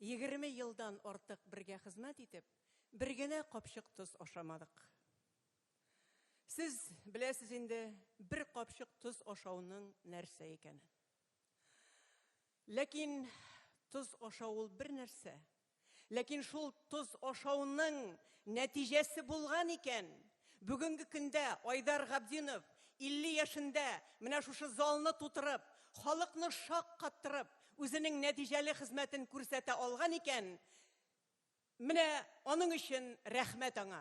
20 елдан артык бергә хезмәт итеп, бер генә капчык тоз ашамадык. Сез беләсез инде, бер капчык тоз ашауның нәрсә икәнен. Ләкин тоз ашау ул бер нәрсә. Ләкин шул тоз ашауның нәтиҗәсе булган икән, бүгенге көндә Айдар Габдинов 50 яшендә менә шушы залны тутырып, халыкны шаккаттырып, үзенең нәтиҗәле хезмәтен күрсәтә алган икән, менә аның өчен рәхмәт аңа.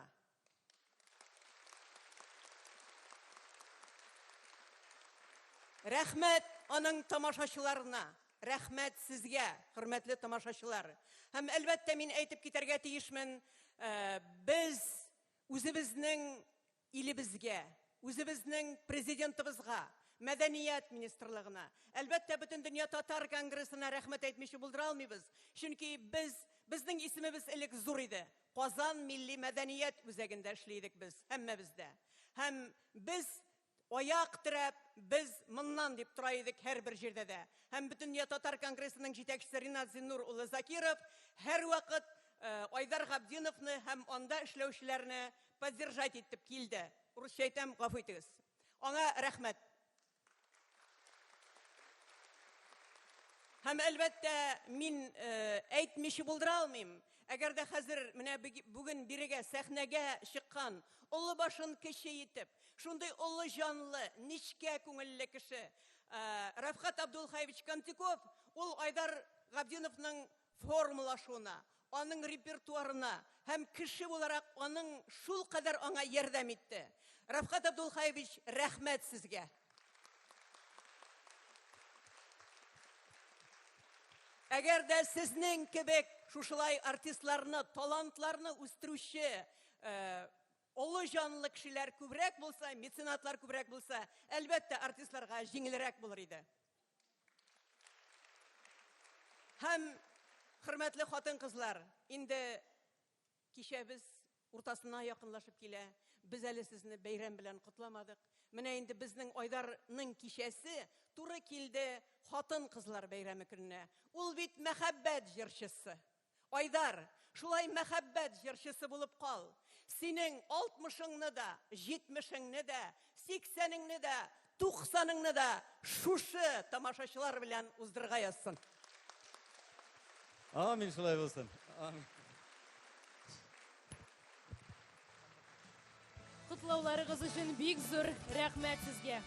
Рәхмәт аның тамашачыларына, рәхмәт сезгә, хөрмәтле тамашачылар. Һәм әлбәттә мин әйтеп китәргә тиешмен, э, без үзебезнең илебезгә, үзебезнең президентыбызга, мәдәният министрлыгына, әлбәттә, Бөтендөнья татар конгрессына рәхмәт әйтмичә булдыра алмыйбыз. Чөнки без, безнең исемебез элек зур иде. Казан милли мәдәният үзәгендә эшли идек без, һәммәбез дә. Һәм без аяк терәп, без моннан дип тора идек һәрбер җирдә дә. Һәм Бөтендөнья татар конгрессының җитәкчесе Ринат Зиннур улы Закиров һәрвакыт э, Айдар Габдиновны һәм анда эшләүчеләрне поддержать итеп килде. Урысча әйтәм, гафу итегез. Аңа рәхмәт. Һәм әлбәттә, мин э, әйтмичә булдыра алмыйм. Әгәр дә хәзер менә бүген бирегә сәхнәгә чыккан, олы башын кече итеп, шундый олы җанлы, нечкә күңелле кеше, э, Рафхат Абдулхаевич Кантиков, ул Айдар Габдиновның формалашуына, аның репертуарына һәм кеше буларак аның шул кадәр аңа ярдәм итте. Рафхат Абдулхаевич, рәхмәт сезгә. Әгәр дә сезнең кебек шушылай артистларны, талантларны үстерүче э, олы җанлы кешеләр күбрәк булса, меценатлар күбрәк булса, әлбәттә, артистларга җиңелрәк булыр иде. Һәм хөрмәтле хатын-кызлар, инде кичәбез уртасына якынлашып килә. Без әле сезне бәйрәм белән котламадык. Менә инде безнең Айдарның кичәсе туры килде хатын-кызлар бәйрәме көненә. Ул бит мәхәббәт җырчысы. Айдар, шулай мәхәббәт җырчысы булып кал. Синең алтмышыңны да, җитмешеңне дә, сиксәнеңне дә, туксаныңны да шушы тамашачылар белән уздырырга язсын. Амин, шулай булсын. Амин. Котлауларыгыз өчен бик зур рәхмәт сезгә.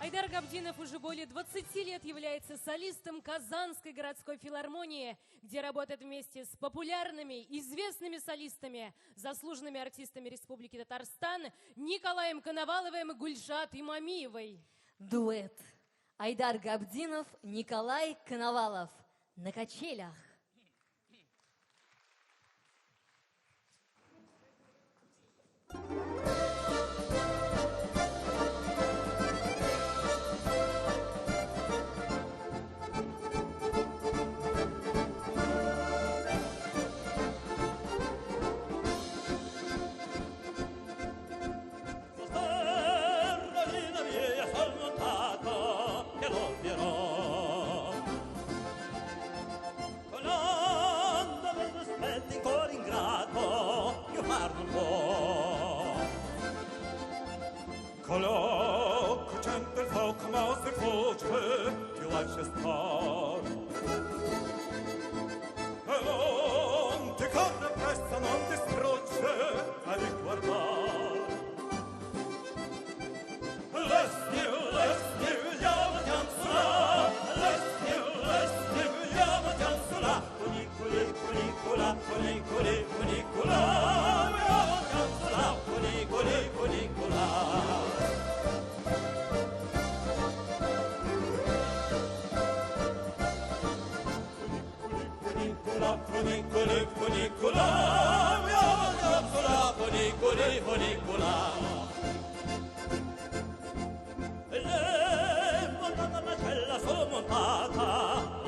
Айдар Габдинов уже более 20 лет является солистом Казанской городской филармонии, где работает вместе с популярными, известными солистами, заслуженными артистами Республики Татарстан Николаем Коноваловым и Гульшат Имамиевой. Дуэт. Айдар Габдинов, Николай Коновалов. На качелях.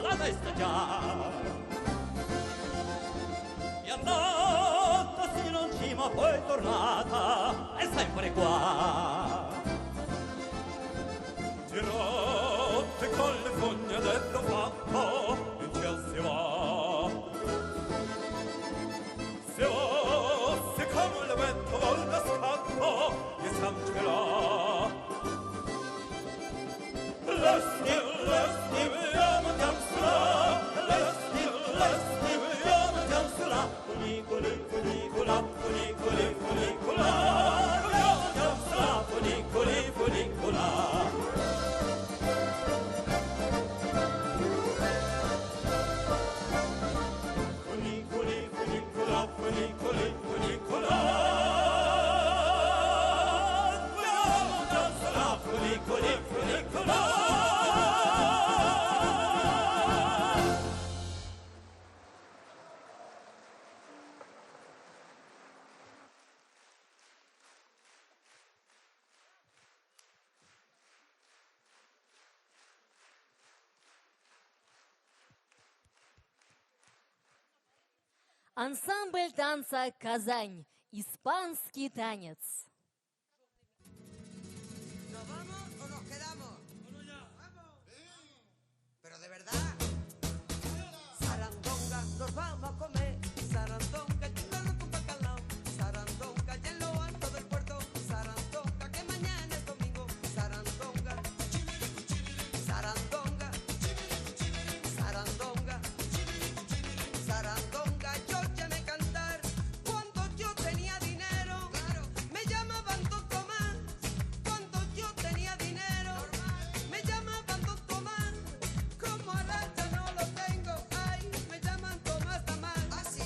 La testa già. andata sino in cima poi tornata è sempre qua. Girate con le fogne dello fatto, in ciel si va. Si va, se come il vento volta scatto, e siam ce l'ha. Lasci, lasci, vediamo danzare, lasci, lasci, vediamo danzare, funicoli, funicola, funicoli, funicola, vediamo danzare, funicoli, funicola. Funicoli, funicola, funicoli, funicola, vediamo danzare, funicoli, funicola. Ансамбль танца «Казань». Испанский танец. ¿Nos vamos o nos quedamos? Pero de verdad. Sarandonga, nos vamos a comer. Sarandonga, y un arroz con bacalao. Sarandonga, y en lo alto del puerto. Sarandonga, que mañana es domingo. Sarandonga, sarandonga, sarandonga, sarandonga. Yo llamé a cantar cuando yo tenía dinero. Me llamaban Don Tomás. Cuando yo tenía dinero, me llamaban Don Tomás. Como ahora ya no lo tengo, ay, me llaman Tomás Tamás.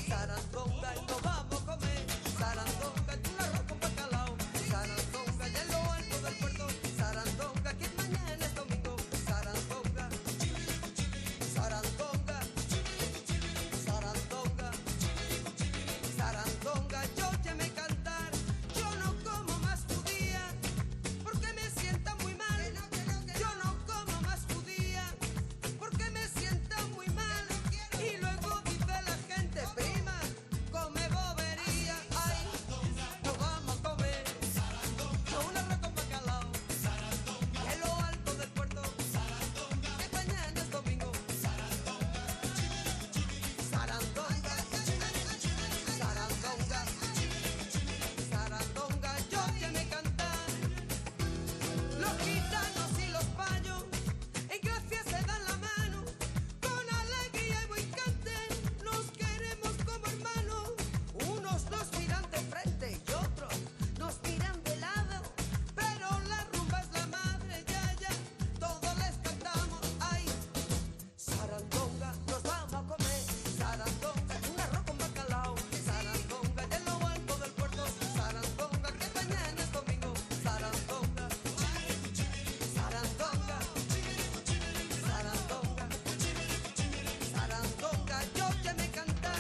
Sarandonga, y nos vamos a comer. Sarandonga, y un arroz con bacalao. Sarandonga, y en lo alto del puerto. Sarandonga, que mañana es domingo. Sarandonga, sarandonga, sarandonga, sarandonga. Yo llamé a cantar, yo no como más judía, porque me sienta muy mal. Yo no como más judía, porque me sienta muy mal. Y luego dice la gente, prima, come bobería. Ay, nos vamos a comer un arroz con bacalao. Y en lo alto del puerto, que mañana es domingo. Sarandonga, sarandonga, sarandonga, yo llamé a cantar. Los gitanos y los payos en gracia se dan la mano, con alegría y buen cante nos queremos como hermanos. Unos nos miran de frente y otros nos miran de lado, pero la rumba es la madre, ya, ya, todos les cantamos, ay. Sarandonga, nos vamos a comer, sarandonga, un arroz con bacalao, sarandonga, y en lo alto del puerto, sarandonga, que mañana es domingo, sarandonga, sarandonga, sarandonga, sarandonga, yo llamé a cantar.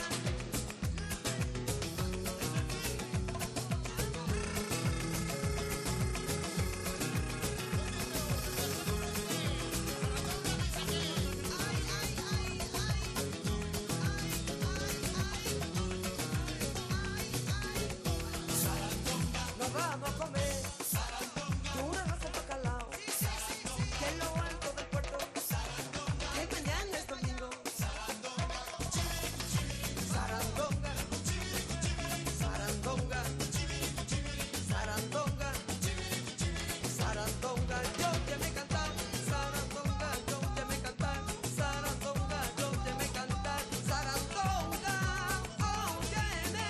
Nos vamos a comer un arroz con bacalao, que en lo alto del puerto, que mañana es domingo. Sarandonga, sarandonga, sarandonga, sarandonga, yo llamé a cantar, sarandonga, yo llamé a cantar, sarandonga, yo llamé a cantar, sarandonga, óyeme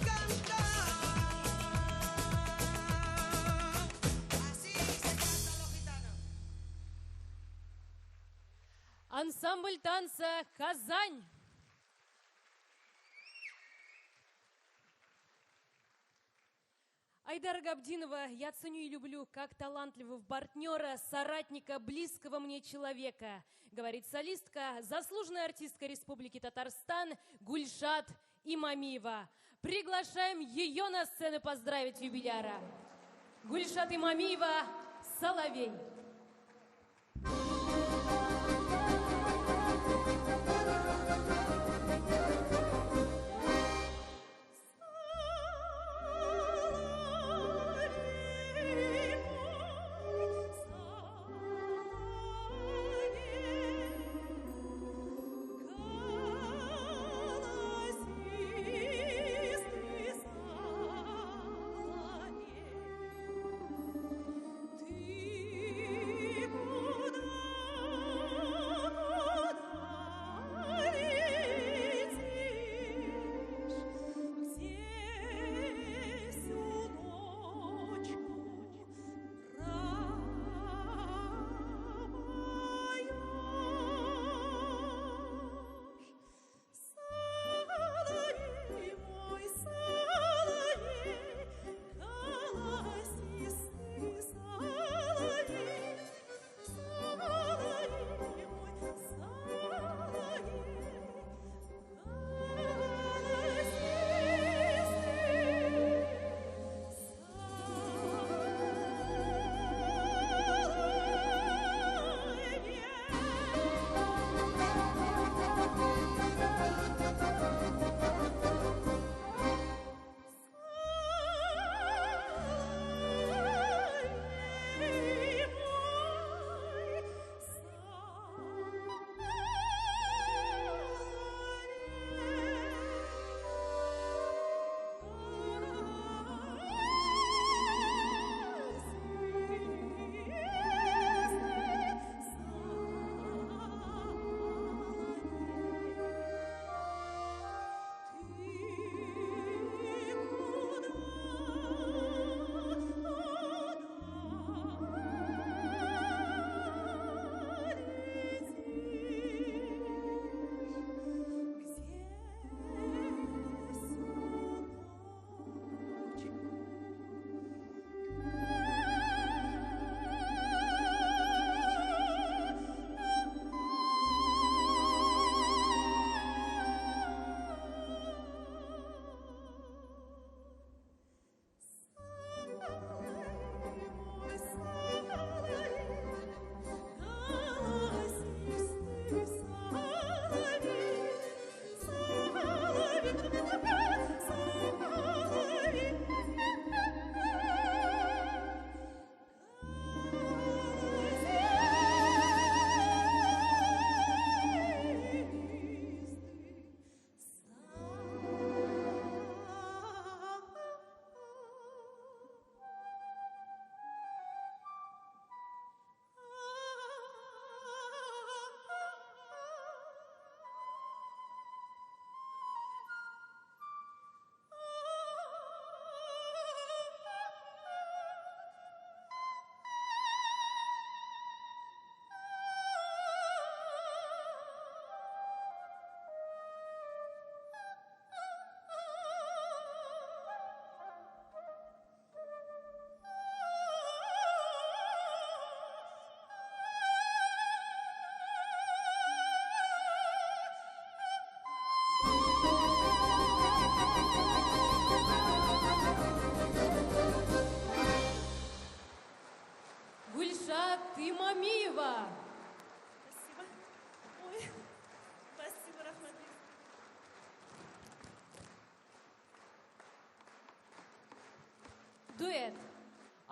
cantar. Así se cantan los gitanos. Ансамбль танца «Казань». Айдара Габдинова я ценю и люблю как талантливого партнера, соратника, близкого мне человека, говорит солистка, заслуженная артистка Республики Татарстан Гульшат Имамиева. Приглашаем ее на сцену поздравить юбиляра. Гульшат Имамиева, «Соловей». Thank you.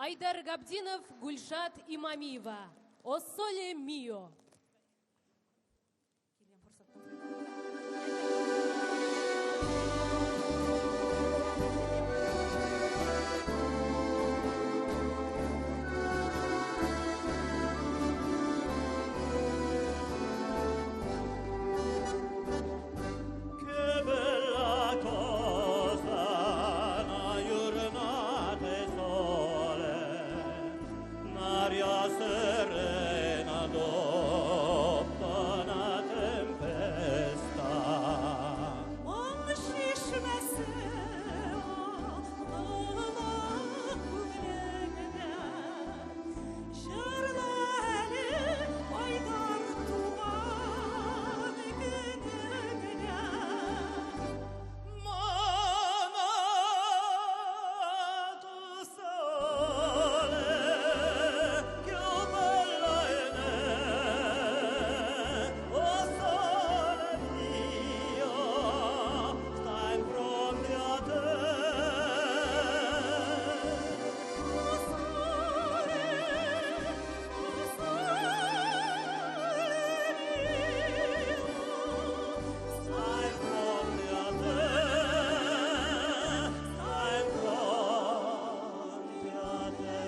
Айдар Габдинов, Гульшат Имамиева. О соле мио. Che bella cosa, una giornata di sole, un'aria serena dopo una tempesta. Моң чишмәсе агыла күңелеңдә, Җырла әле Айдар туган көнеңдә. Ma tu sole, che bella è o sole mio, stai in fronte a te. O sole, o sole mio, Stai in fronte a te, stai in fronte a te.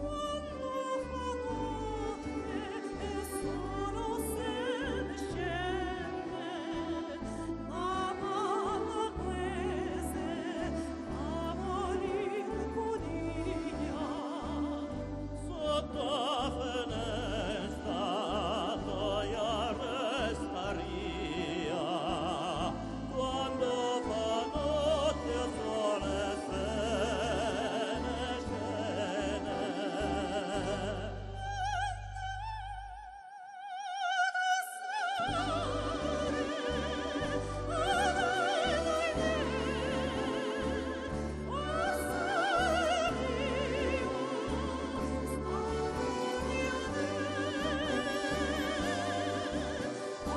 Quando fa notte e solo se ne scende, la palla paese a malinconia. Sotto la finestra toia restaria, quando fa notte il sole se ne scende. O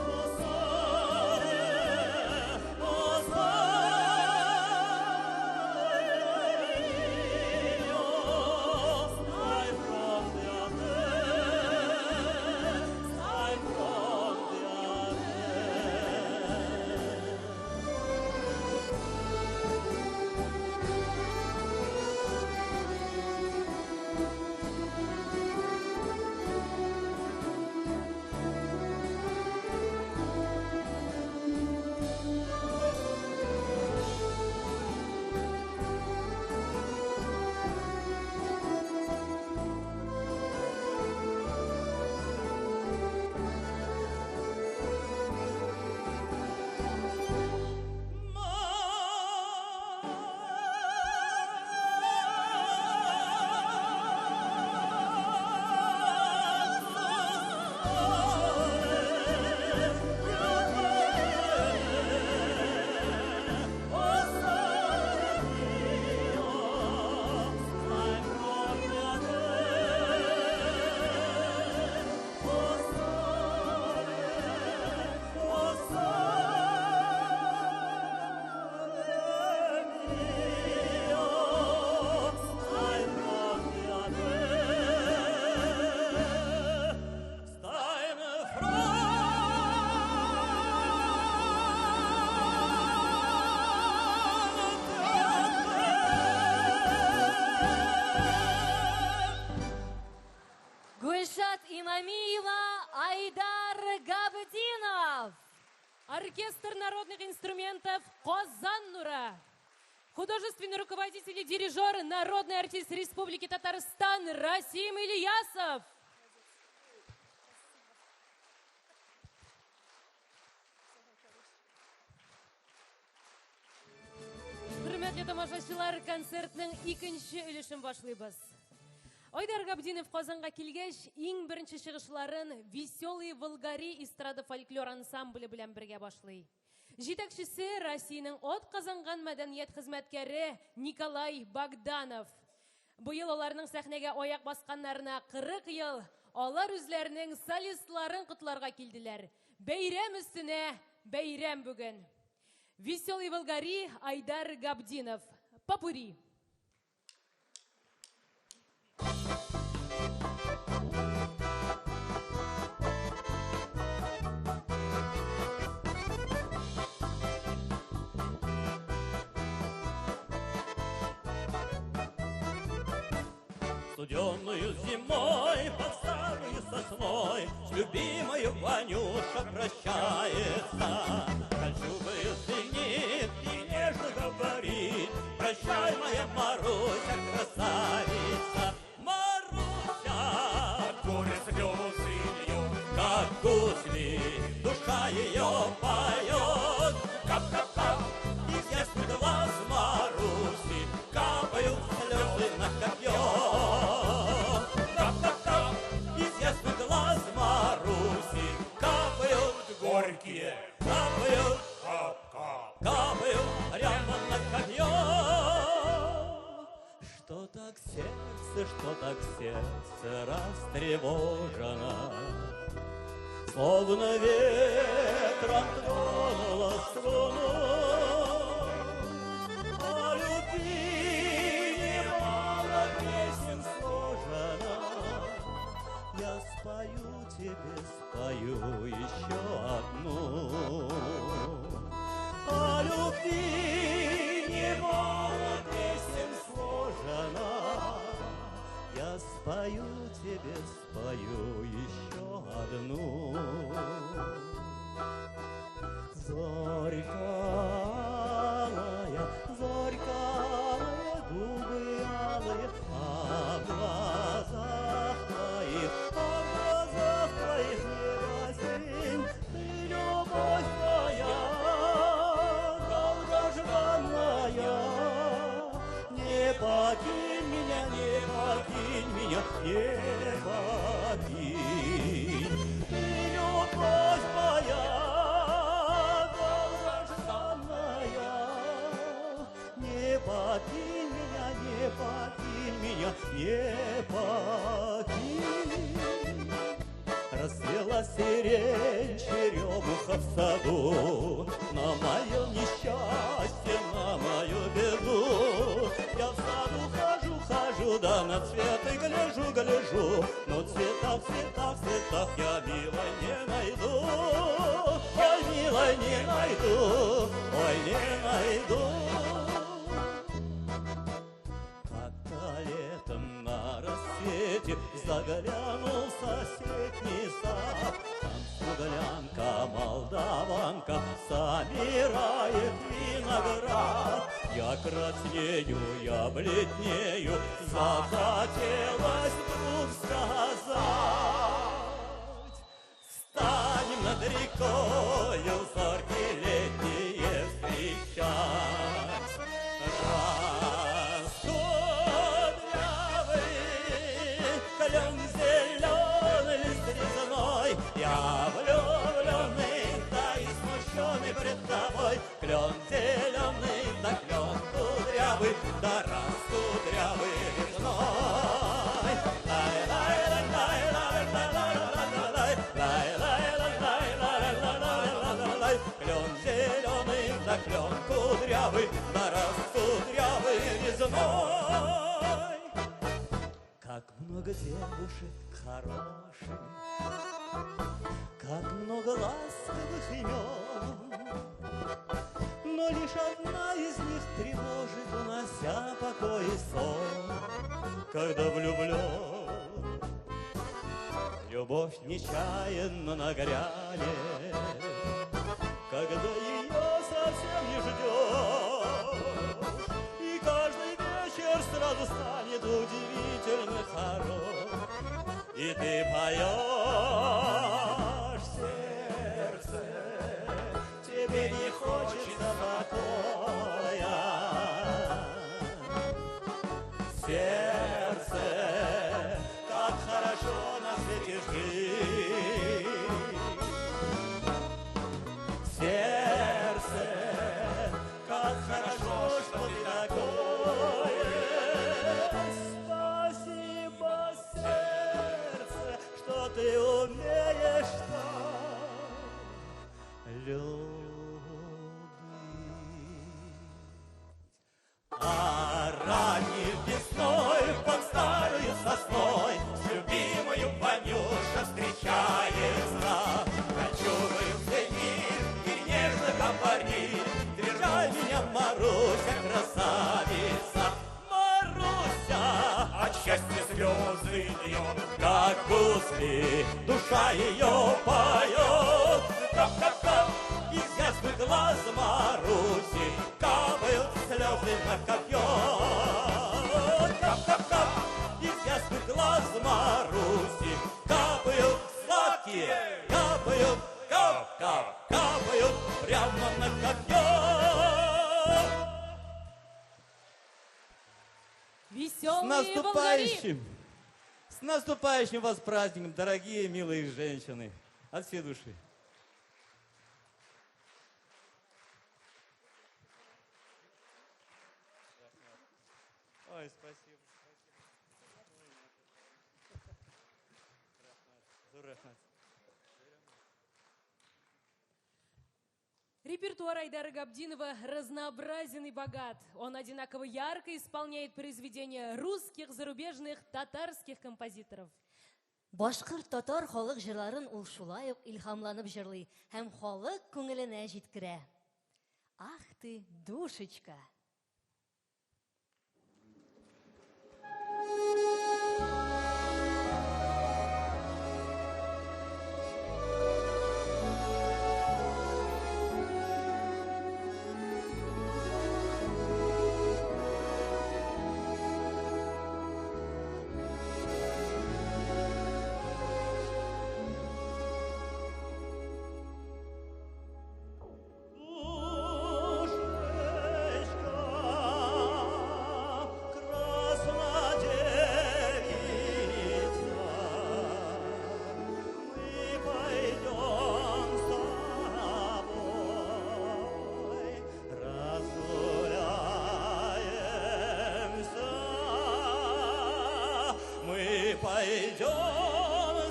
sole, o sole mio, stai in fronte a te, stai in fronte a Гульшат Имамиева, Айдар Габдинов. Оркестр народных инструментов Казан Нуры. Художественный руководитель и дирижер, народный артист Республики Татарстан Расим Ильясов. Хөрмәтле тамашачылар, концертның икенче өлешен башлыйбыз. Айдар Габдинов Казанга килгәч, иң беренче чыгышларын Веселые Волгари эстрада фольклор ансамбле белән бергә башлый. Җитәкчесе Россиянең атказанган мәдәният хезмәткәре Николай Богданов. Быел аларның сәхнәгә аяк басканнарына 40 ел. Алар үзләренең солистларын котларга килделәр. Бәйрәм өстенә бәйрәм бүген. Веселый Волгари Айдар Габдинов. Попури. Студенную зимой под старую сосной С любимою Ванюша прощается. Кольчугою звенит и нежно говорит: прощай, моя Маруся, красавица. Маруся, горе слезы льет, как гусли, душа ее поет. Кап-кап-кап, из ясных глаз Маруси капают слезы на копье. Кап-кап-кап, из ясных глаз Маруси капают горькие, капают, кап-кап, капают прямо на копье. Что так сердце, что так сердце растревожено, словно ветром тронуло струну. О любви немало песен сложено, я спою тебе, спою еще одну. О любви немало песен сложено, я спою тебе, спою еще одну. Зорька алая, зорька алая, губы алые, а в глазах твоих, а в глазах твоих небо синь. Ты любовь моя, долгожданная, не покинь меня, не покинь меня, не покинь. Ты любовь моя, долгожданная, не покинь меня, не покинь меня, не покинь. Расцвела сирень, черемуха в саду, на мое несчастье, на мою беду. Я в саду хожу, хожу, да на цветы гляжу, гляжу, но цвета в цветах, цветах я милой не найду. Ой, милой не найду, ой, не найду. Как-то летом на рассвете заглянул соседний сад. Там смуглянка, молдаванка собирает виноград. Я краснею, я бледнею, захотелось вдруг сказать: станем над рекою зорьки летние встречать. Раскудрявый клен зеленый лист резной, я влюбленный, да и смущенный пред тобой. Клен зеленый, да клен кудрявый, да раскудрявый резной. Лай-лай-лай-лай-лай-лай-лай-лай-лай-лай-лай-лай-лай-лай-лай-лай. Клен зеленый, да клен кудрявый, да раскудрявый резной. Как много девушек хороших, как много ласковых имен, но лишь одна из них тревожит, унося покой и сон. Когда влюблен, любовь нечаянно нагрянет, когда ее совсем не ждешь, и каждый вечер сразу станет удивительно хорош. И ты поешь, сердце, тебе не хочется покоя. Сердце, как хорошо на свете жить. Сердце, на копье. Веселые С наступающим! С наступающим вас праздником, дорогие милые женщины! От всей души. Ой, спасибо. Спасибо. Репертуар Айдара Габдинова разнообразен и богат. Он одинаково ярко исполняет произведения русских, зарубежных, татарских композиторов. Башкорт татар халык җырларын ул шулай ук илһамланып җырлый һәм халык күңеленә җиткерә. Ах ты, душечка! Пойдем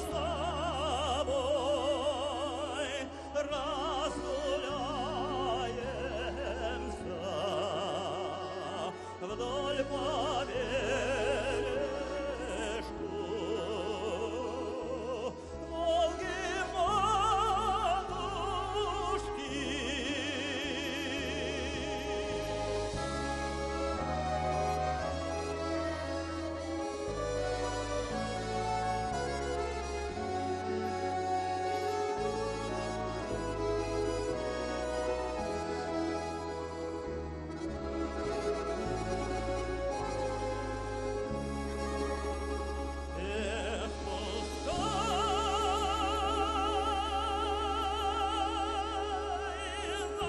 с тобой, разгуляемся вдоль по бережку Волги матушки. Эх, пускай на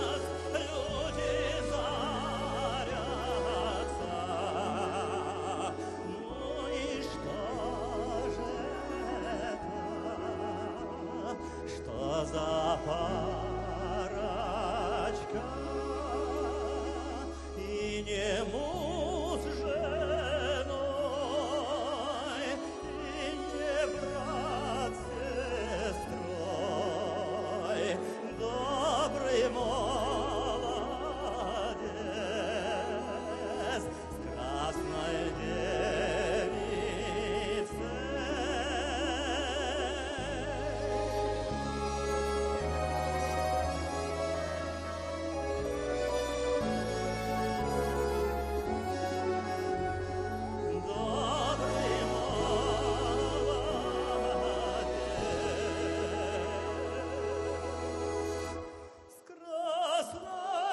нас люди зарятся. Ну и что же это? Что за парочка? И не муж с женой, и не брат с сестрой. Добрый молодец с красной девицей. Добрый молодец с красной девицей.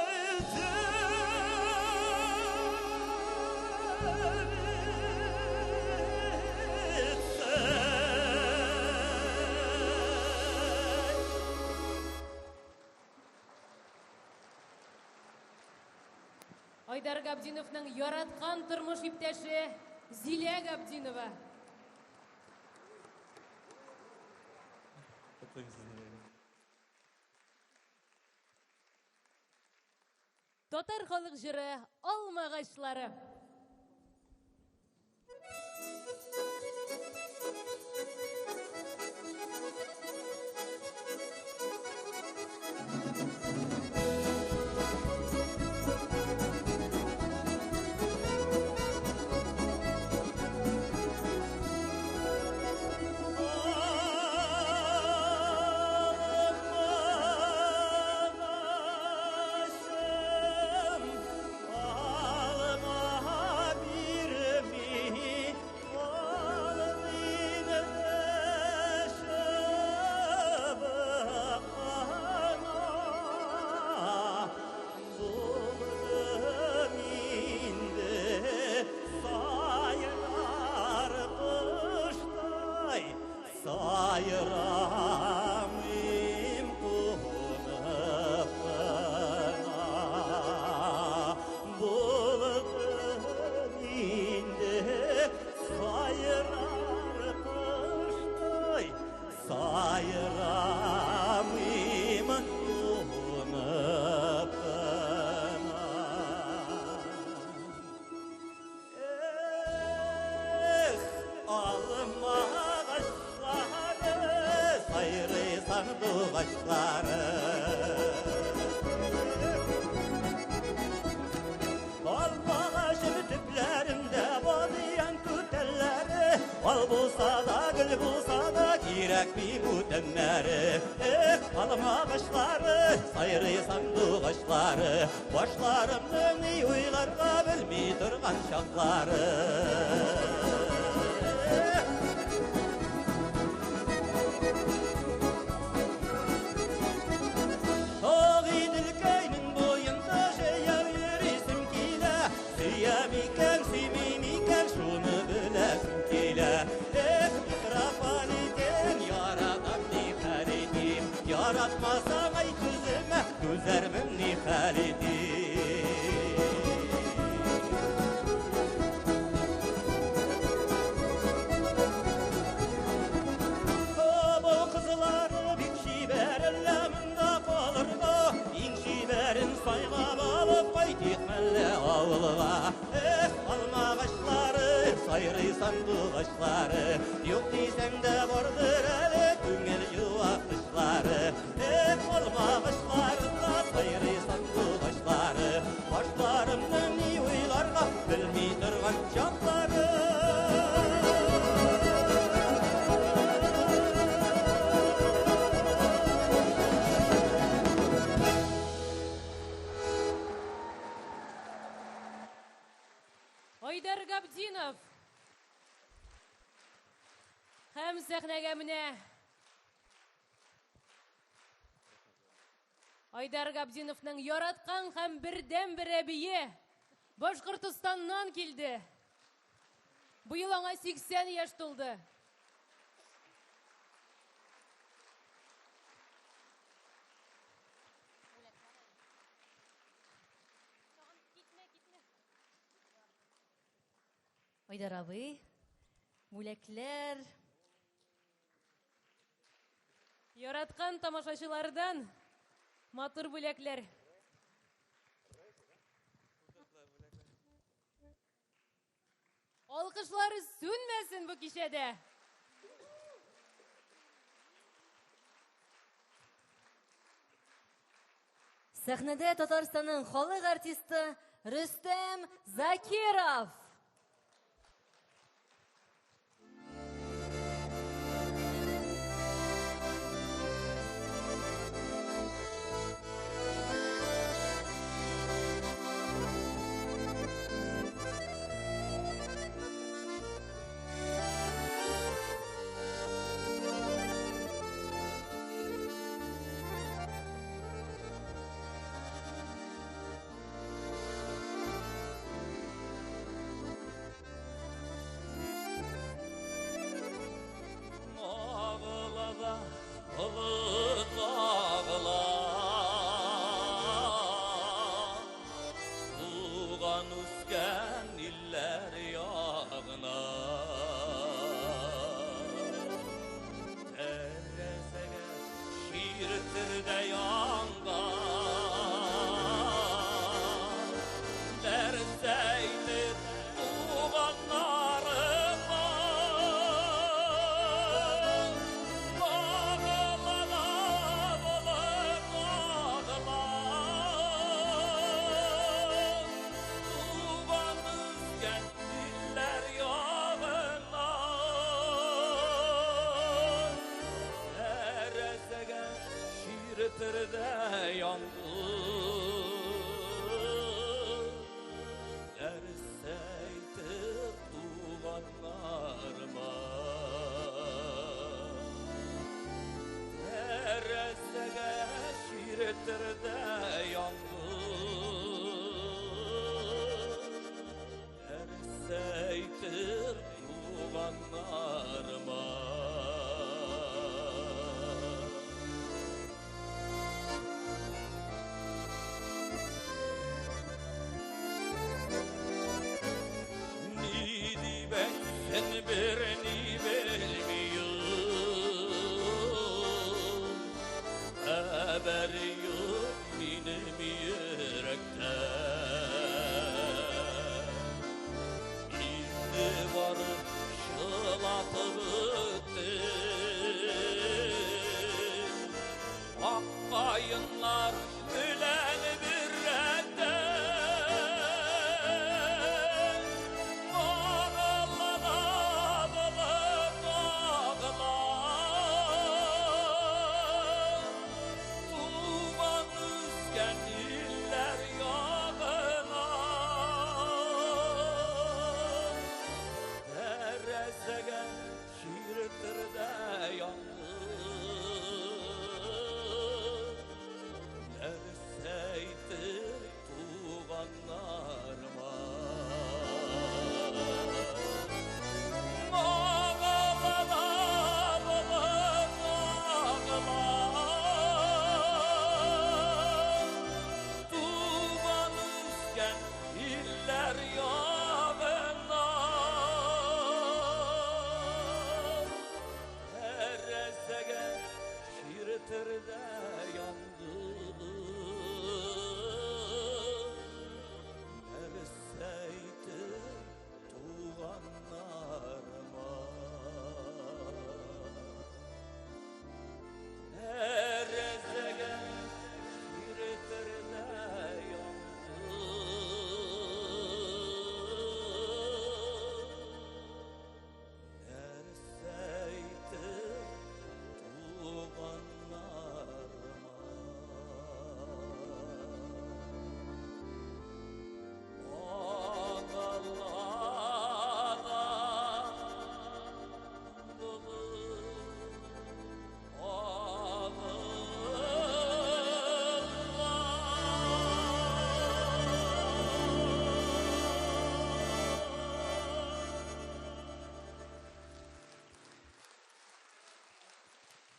Айдар Габдиновның яраткан тормыш иптәше Зилә Габдинова. Татар халык җыры Алмагачлары. Alma булса да, гөл булса да, кирәкми бүтәннәре. Эх, алма агачлары, сайрый сандугачлары, башларымның ни уйларга белми торган чаклары. Агыйделкәйнең буенда җәяү йөрисем килә, сөям икән, сөймим икән, шуны беләсем килә. Эх, митрополитен, яратам, ни хәл итим, яратмасаң әйт үземә, түзәрмен, ни хәл итим. Абау кызлары бик чибәр, әллә монда калырга, иң чибәрен сайлап алып кайтыйк мәллә авылга. Эх, алма агачлары, сайрый сандугачлары, юк дисәң дә бардыр әле күңел юаткычлары. Эх, алма агачларында сайрый сандугачлары, башларымның ни уйларга белми торган чаклары. Айдар Габдинов. Һәм сәхнәгә менә Айдар Габдиновның яраткан һәм бердән-бер әбие Башкортостаннан килде. Быел аңа 80 яшь тулды. Айдар абый, бүләкләр. Яраткан тамашачылардан матур бүләкләр. Алкышлар сүнмәсен бу кичәдә. Сәхнәдә Татарстанның халык артисты Рөстәм Закиров. Ağla da bulut ağla, Туган үскән илләр ягына. Тәрәзәгә чиртер дә янган, Нәрсә әйтер туганнарыма? Bağla da bulut ağla, Туган үскән илләр ягына. Тәрәзәгә чиртер дә янгын, Нәрсә әйтер туганнарыма? Тәрәзәгә чиртер дә янгын, Нәрсә әйтер туганнарыма? Ни дип әйтсен берни белмим, Хәбәр юк минем йөрәктә. Инде барып чылатып үтте Ак каеннар белән бер рәттән. Баглана булып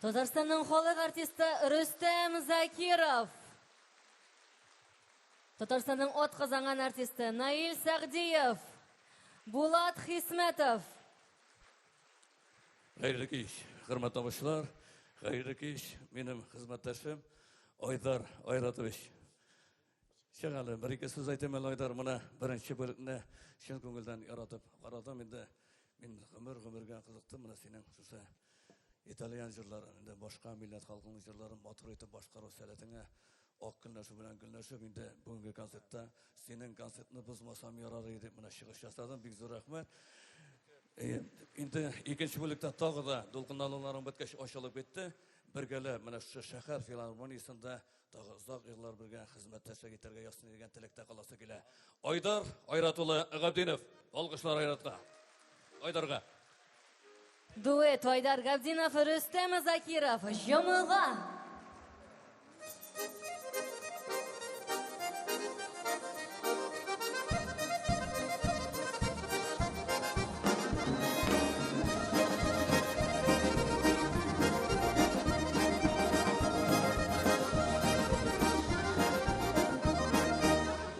Татарстанның халык артисты Рөстәм Закиров. Татарстанның ат казанган артисты Наил Сәгъдиев. Булат Хисмәтов. Хәерле кич, хөрмәтле тамашачылар. Хәерле кич, минем хезмәттәшем Айдар Айратович. Чык әле, бер-ике сүз әйтәм әле, Айдар. Менә беренче бүлекне чын күңелдән яратып карадым инде. Мин гомер-гомергә кызыктым менә синең шушы итальян җырларын, инде башка милләт халкының җырларын матур итеп башкару сәләтеңә ак көнләшү белән көнләшеп, инде бүгенге концертта синең концертны бозмасам ярар иде дип менә чыгыш ясадым. Бик зур рәхмәт. Инде икенче бүлектә тагы да дулкынлануларың беткәч ачылып китте. Бергәләп менә шушы шәһәр филармониясендә тагы озак еллар бергә хезмәттәшлек итәргә язсын дигән теләктә каласы килә. Айдар Айрат улы Габдинов. Алкышлар Айратка. Айдарга. Дуэт Айдар Габдинов, Рөстәм Закиров. Җомга.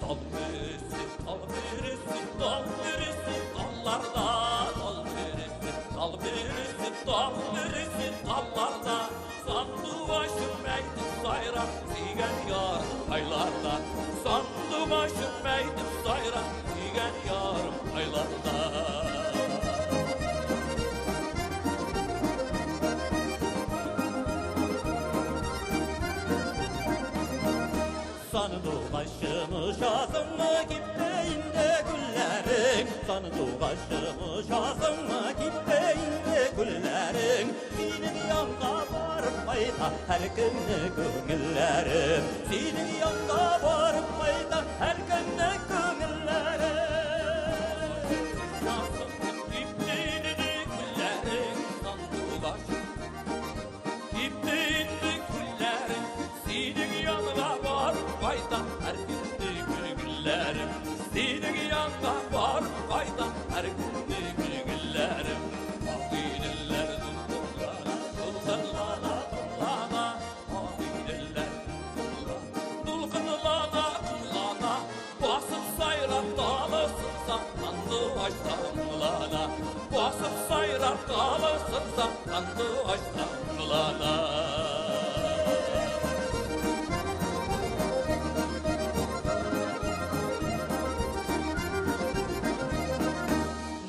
Dal birisi, dal birisi, dal birisi, dallarda, dal birisi, dal birisi, dal birisi, dallarda. Sandubaşım meydi sayra, sigen yarım aylarda. Sandubaşım meydi sayra, sigen yarım aylarda. Sandubaşım şahsım mı gitti indi güllerin? Sandubaşım şahsım mı gitti indi güllerin? Senin yanına varıp kayta her günü gönüllerim. Senin yanına varıp kayta her günü gönüllerim. Şahsım gitti indi güllerin, sandubaşım gitti indi güllerin. Senin yanına varıp kayta her günü güllerim. Senin yanına varıp kayta her günü güllerim. Adiller dulkulana, dulkulana, dulkulana. Adiller dulkulana, dulkulana. Basıp sayrar dalırsın sandubaştan Basıp sayrar dalırsın sandubaştan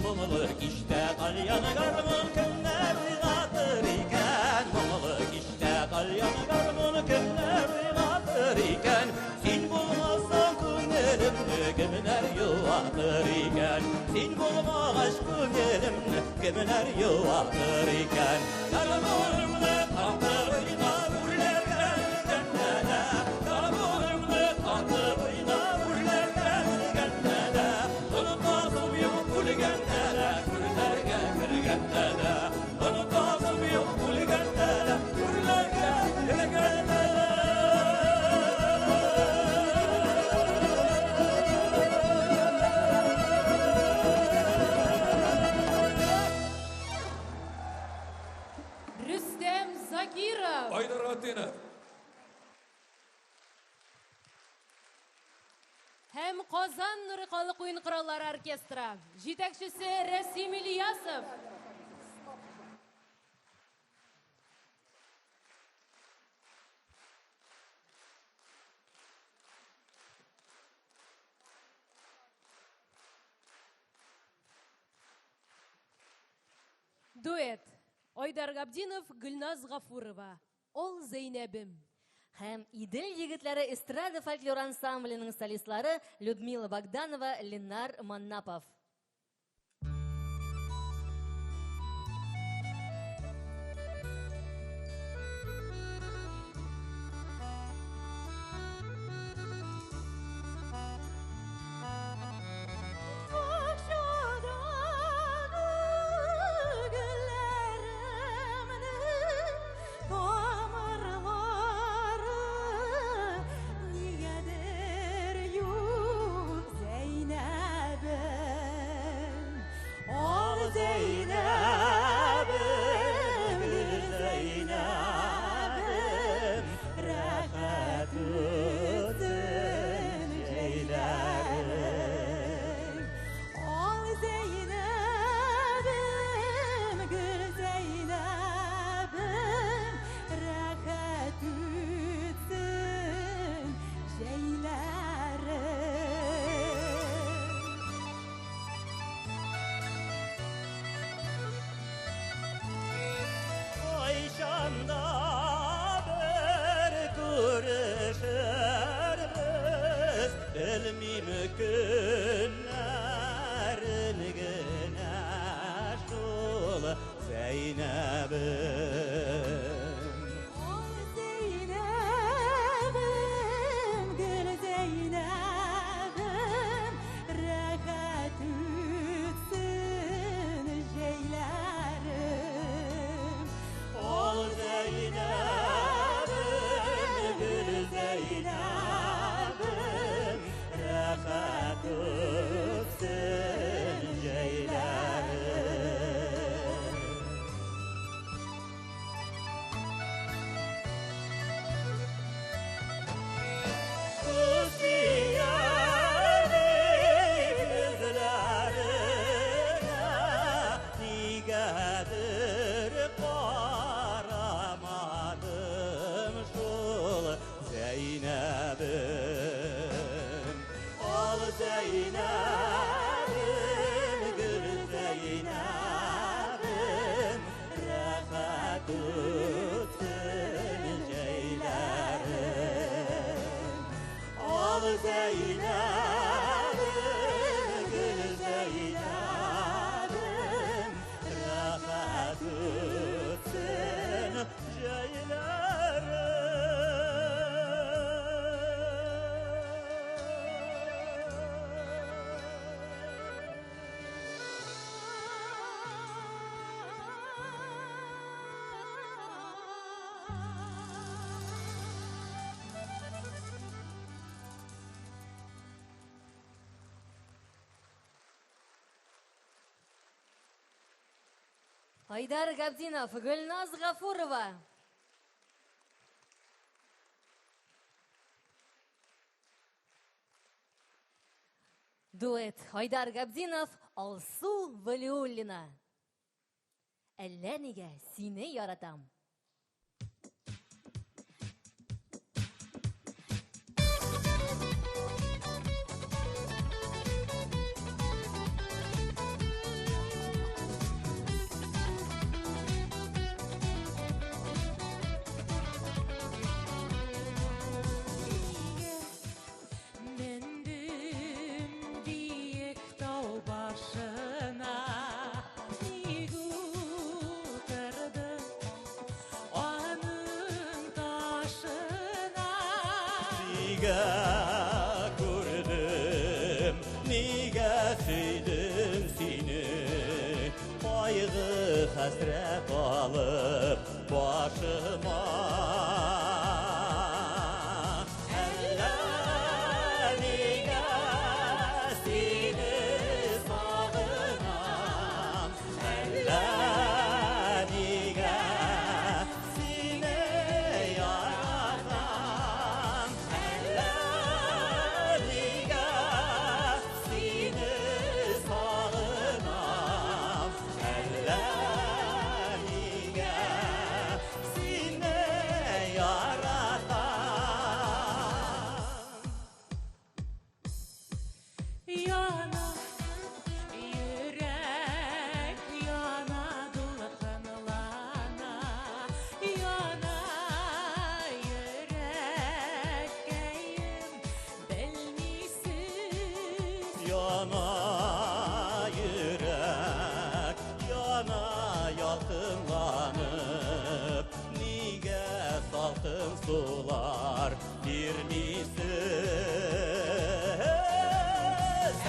Моңлы кичтә кальян гармун кемнәр уйнатыр икән? Моңлы кичтә кальян гармун кемнәр уйнатыр икән? Син булмасаң күңелемне кемнәр юатыр икән? Син булмагач күңелемне кемнәр юатыр икән? Гармунымны тартып уйна үрләргә менгәндә дә. Гармунымны тартып уйна үрләргә менгәндә дә. Онытасым юк үлгәндә дә, үрләргә кергәндә дә. Онытасым юк үлгәндә дә, үрләргә кергәндә дә. Рөстәм Закиров. Айдар Габдинов. Һәм Казан Нуры халык уен кораллары оркестры. Җитәкчесе Рәсим Ильясов. Дуэт. Айдар Габдинов, Гөлназ Гафурова. Ол Зәйнәбем. Һәм Идел егетләре эстрада фольклор ансамбленең солистлары Людмила Богданова, Ленар Маннапов. Тамырлары нигәдер юк, Зәйнәбем. Зәйнәбем, рәхәт үтсен җәйләрем. Күз күзләренә нигәдер карамадым шул Зәйнәбем. Ал Зәйнәбем, гөл Зәйнәбем, рәхәт үтсен җәйләрем. Ал Зәйнәбем, гөл Зәйнәбем, рәхәт үтсен җәйләрем. Айдар Габдинов, Гөлназ Гафурова. Дуэт Айдар Габдинов, Алсу Валиуллина. Әллә нигә сине яратам. Мендем биек тау башына, ник утырдың аның ташына? Нигә күрдем, нигә сөйдем сине? Кайгы хәсрәт алып башыма. Әллә нигә сине сагынам, әллә нигә сине яратам, әллә нигә сине сагынам, әллә нигә сине яратам. Яна йөрәк, яна дулкынлана, яна йөрәккәем, белмисез. Яна йөрәк, яна ялкынланып, нигә салкын сулар бирмисез?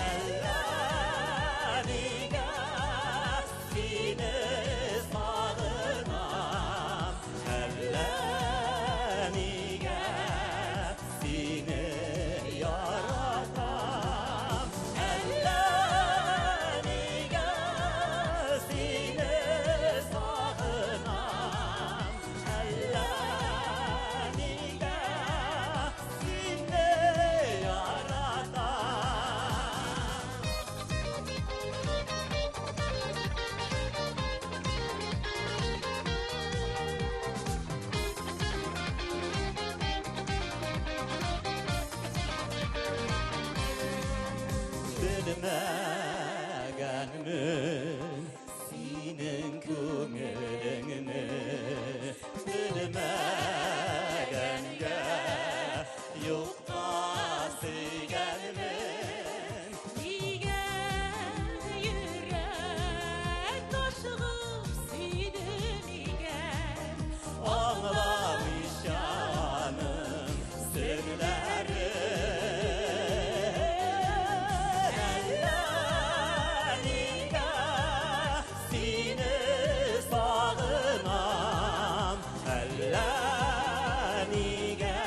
Әллә нигә сине сагынам, әллә нигә сине яратам, әллә нигә сине сагынам, әллә нигә сине яратам. Белмәгәнмен синең күңелеңне, белмәгәнгә юкка сөйгәнмен. Нигә йөрәк ашыгып сөйде микән? Аңламыйча аның серләрен. Әллә нигә сине сагынам, әллә нигә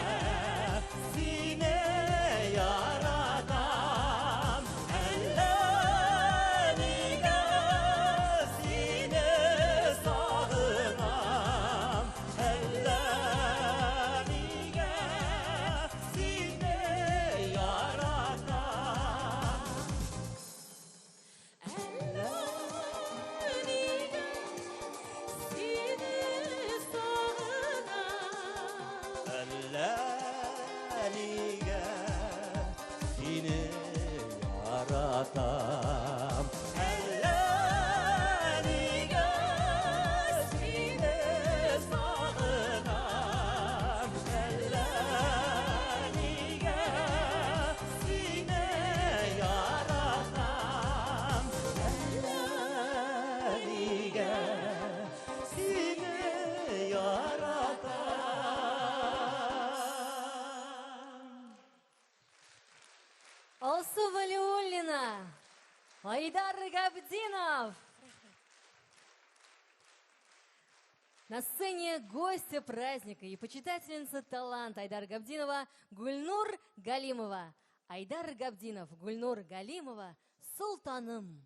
яратам. Әллә нигә сине сагынам, әллә нигә сине яратам, әллә нигә сине яратам. Алсу Валиуллина, Айдар Габдинов. На сцене гостья праздника и почитательница таланта Айдара Габдинова Гульнур Галимова. Айдар Габдинов, Гульнур Галимова, Султаным.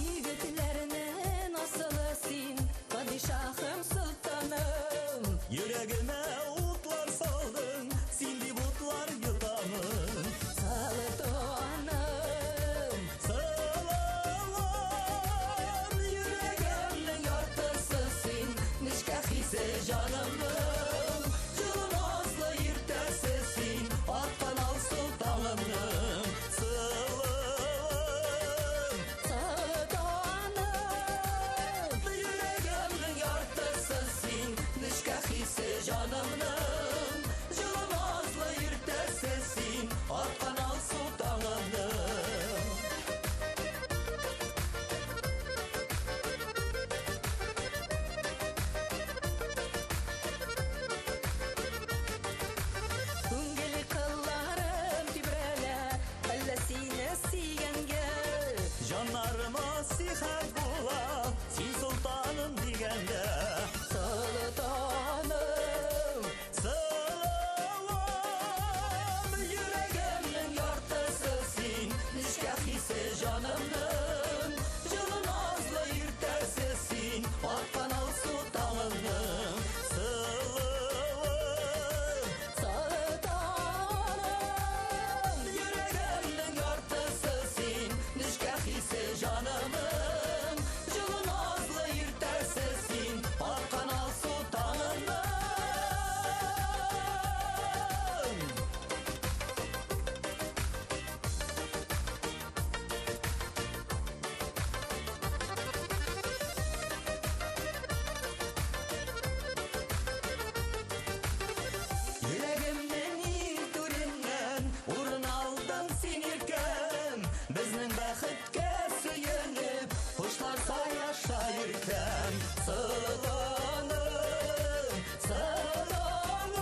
Егетләрнең асылы син, падишаһым, солтаным. Йөрәгемә утлар салдың, син дип утлар йотамын. Солтаным, Сылуым, йөрәгемнең яртысы син, нечкә хисе җанымның. Җылы назлы иртәсе син, аткан алсу таңымның. Сылуым, Солтаным, йөрәгемнең яртысы син, нечкә хисе җанымның. Җылы назлы иртәсе син, аткан алсу таңымның. Күңел кылларым тибрәлә, әллә сине сөйгәнгә. Җаннарыма сихәт була, син солтаным дигәндә. Солтаным, Сылуым, йөрәгемнең яртысы син, нечкә хисе җанымның. Җылы назлы иртәсе син, аткан алсу таңымның. Сылуым, Солтаным, йөрәгемнең яртысы син, нечкә хисе җанымның. Җылы назлы иртәсе син, аткан алсу таңымның. Йөрәгемнең иң түреннән урын алдың син иркәм. Безнең бәхеткә сөенеп, кошлар сайраша иркәм. Сыланым, сыланым,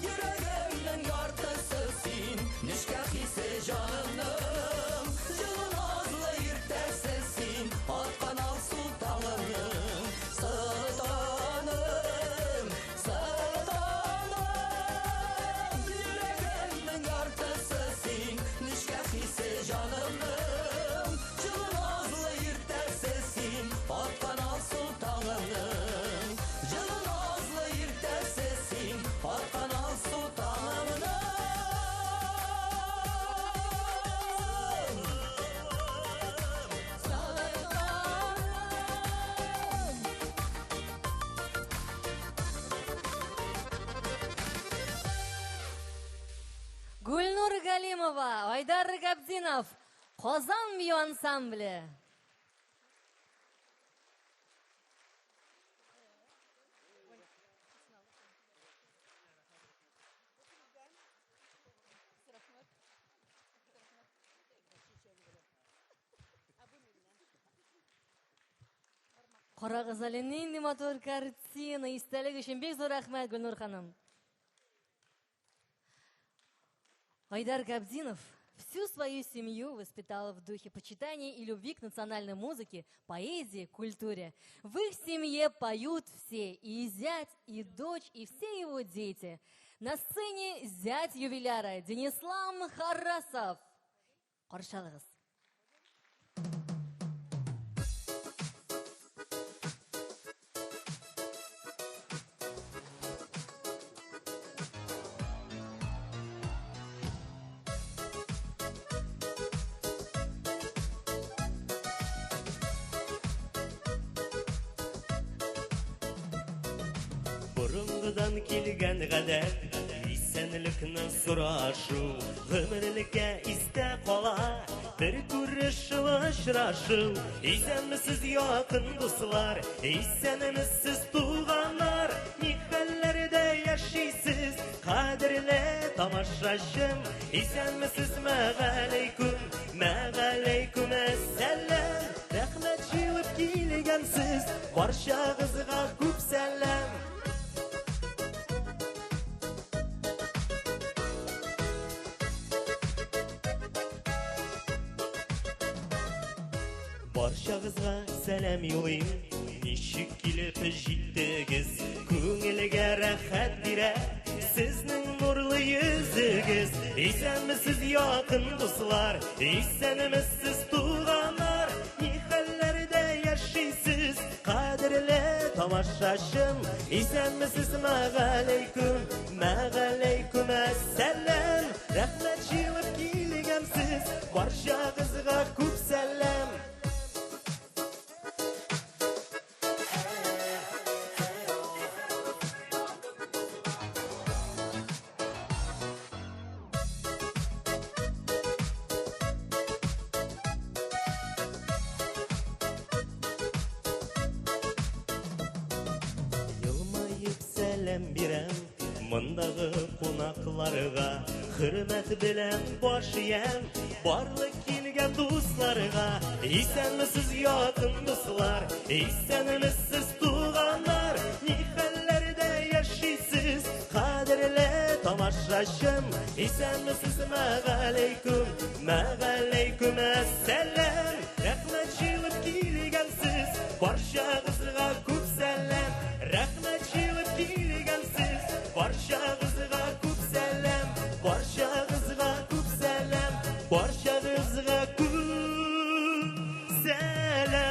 йөрәгемнең яртысы син, нечкә хисе җанымның. Җылы назлы иртәсе син, аткан алсу таңымның. Солтаным, солтаным, йөрәгемнең яртысы син, нечкә хисе җанымның. Җылы назлы иртәсе син, аткан алсу таңымның. Җылы назлы иртәсе син, аткан алсу таңымның. Гульнур Галимова, Айдар Габдинов, Казан бию ансамбле. Карагыз әле, нинди матур картина, истәлек өчен бик зур рәхмәт, Гөлнур ханым. Айдар Габдинов всю свою семью воспитал в духе почитания и любви к национальной музыке, поэзии, культуре. В их семье поют все, и зять, и дочь, и все его дети. На сцене зять юбиляра Денислам Харрасов. Каршы алыгыз. Борынгыдан килгән гадәт, исәнлекне сорашу, гомерлеккә истә кала. Бер күрешү, очрашу, исәнмесез якын дуслар, исәнмесез туганнар, ни хәлләрдә яшисез, кадерле тамашачым, исәнмесез, мәгаләйкүм, мәгаләйкүм әссәлам, рәхмәт җыелып килгәнсез, барчагызга күп сәлам. Барчагызга сәлам юлыйм, ничек килеп җиттегез, күңелгә рәхәт бирә сезнең нурлы йөзегез. Исәнмесез якын дуслар, исәнмесез туганнар, ни хәлләрдә яшисез, кадерле тамашачым, исәнмесез, мәгаләйкүм, мәгаләйкүм әссәлам, рәхмәт җыелып килгәнсез, барчагызга күп сәлам. Елмаеп сәлам бирәм мондагы кунакларга, хөрмәт белән баш иям барлык килгән дусларга. Исәнмесез якын дуслар, исәнмесез туганнар, ни хәлләрдә яшисез, кадерле тамашачым, исәнмесез, мәгаләйкүм, мәгаләйкүм әссәлам, рәхмәт җыелып килгәнсез, барчагызга күп сәлам, рәхмәт җыелып килгәнсез, барчагызга күп сәлам, барчагызга күп сәлам, барчагызга күп сәлам.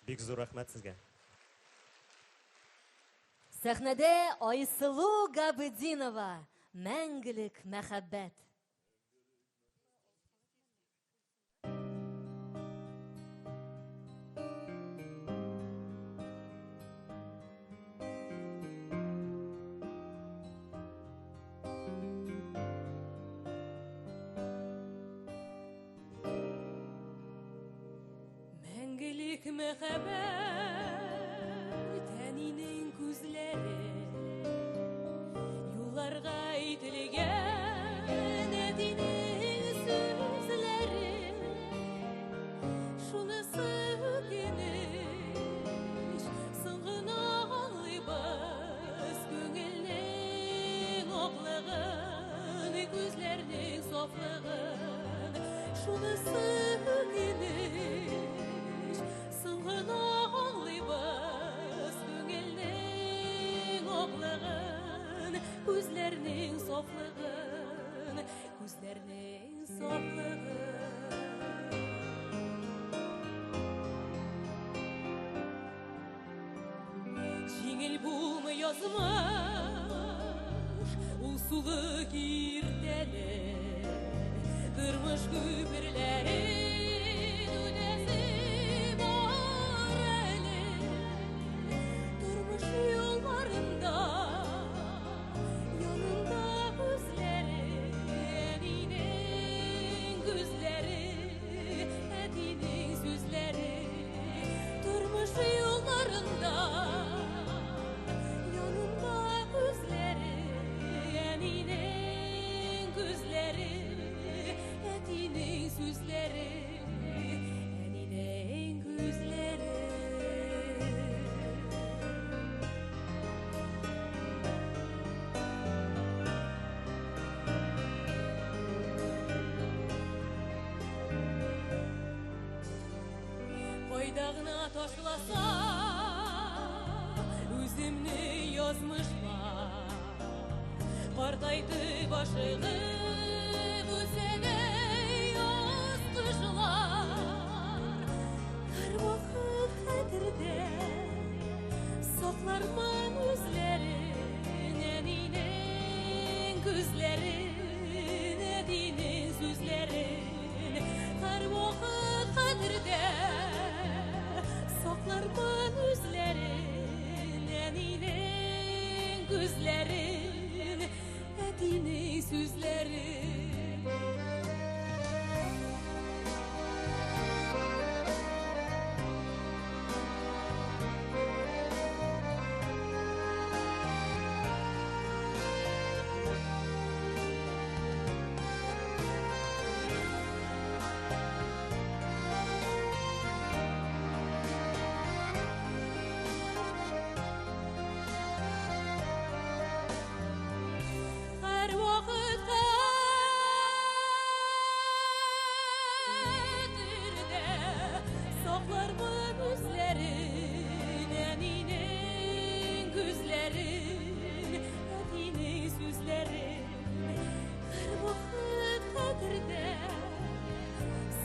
Бик зур рәхмәт сезгә. Сәхнәдә Айсылу Габидинова, мәңгелек мәхәббәт. Мәңгелек мәхәббәт әнинең күзләре, юлларга әйтелгән әтинең сүзләре, шунысы үкенеч, соң гына аңлыйбыз күңелнең аклыгын, күзләрнең сафлыгын, шунысы үкенеч, соң гына аңлыйбыз күңелнең аклыгын, күзләрнең сафлыгын, күзләрнең сафлыгын. Җиңел булмый язмыш, ул сулы киртәле, тормыш күперләрен үтәсе бар әле. Тормыш юлларында янында күзләре, әнинең күзләре, әтинең сүзләре. Тормыш юлларында янында күзләре, әнинең күзләре, әтинең сүзләре, әнинең күзләре. Кайда гына ташласа үземне язмышлар, картайтып ашыгып үсә дә яз кышлар. хәтердә саклармын үзләрен, әнинең күзләрен, әтинең сүзләрен. Һәрвакыт хәтердә саклармын үзләрен, әнинең күзләрен, әтинең сүзләрен. Һәрвакыт хәтердә саклармын үзләрен, әнинең күзләрен, әтинең сүзләрен. Һәрвакыт хәтердә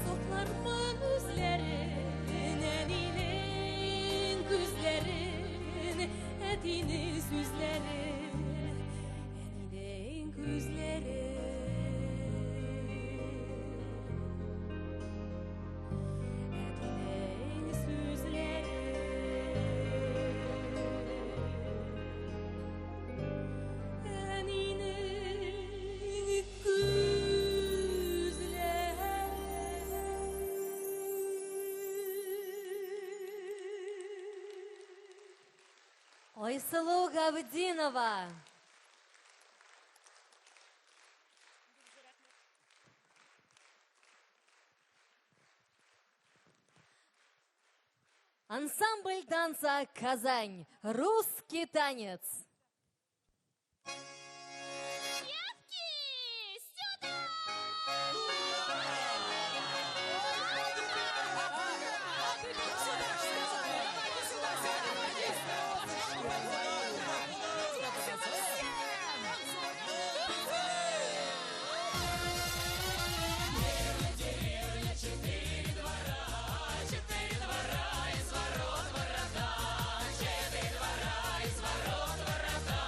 саклармын үзләрен, әнинең күзләрен, әтинең сүзләрен, әнинең күзләрен. Әтинең сүзләрен. Әнинең күзләрен. Айсылу Габдинова. Ансамбль танца «Казань». Русский танец. Четыре двора из ворот ворота, четыре двора из ворот ворота.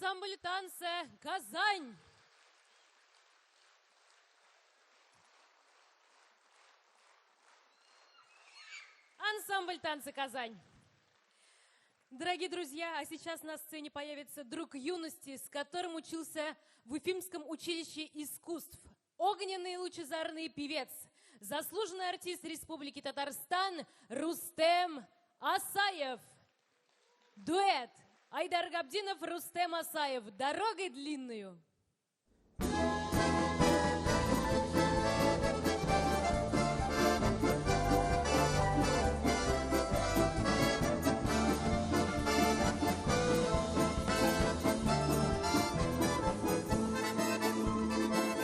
Ансамбль танца «Казань». Ансамбль танца «Казань». Дорогие друзья, а сейчас на сцене появится друг юности, с которым учился в Уфимском училище искусств. Огненный лучезарный певец, заслуженный артист Республики Татарстан Рустем Асаев. Дуэт Айдар Габдинов, Рустем Асаев. «Дорогой длинную».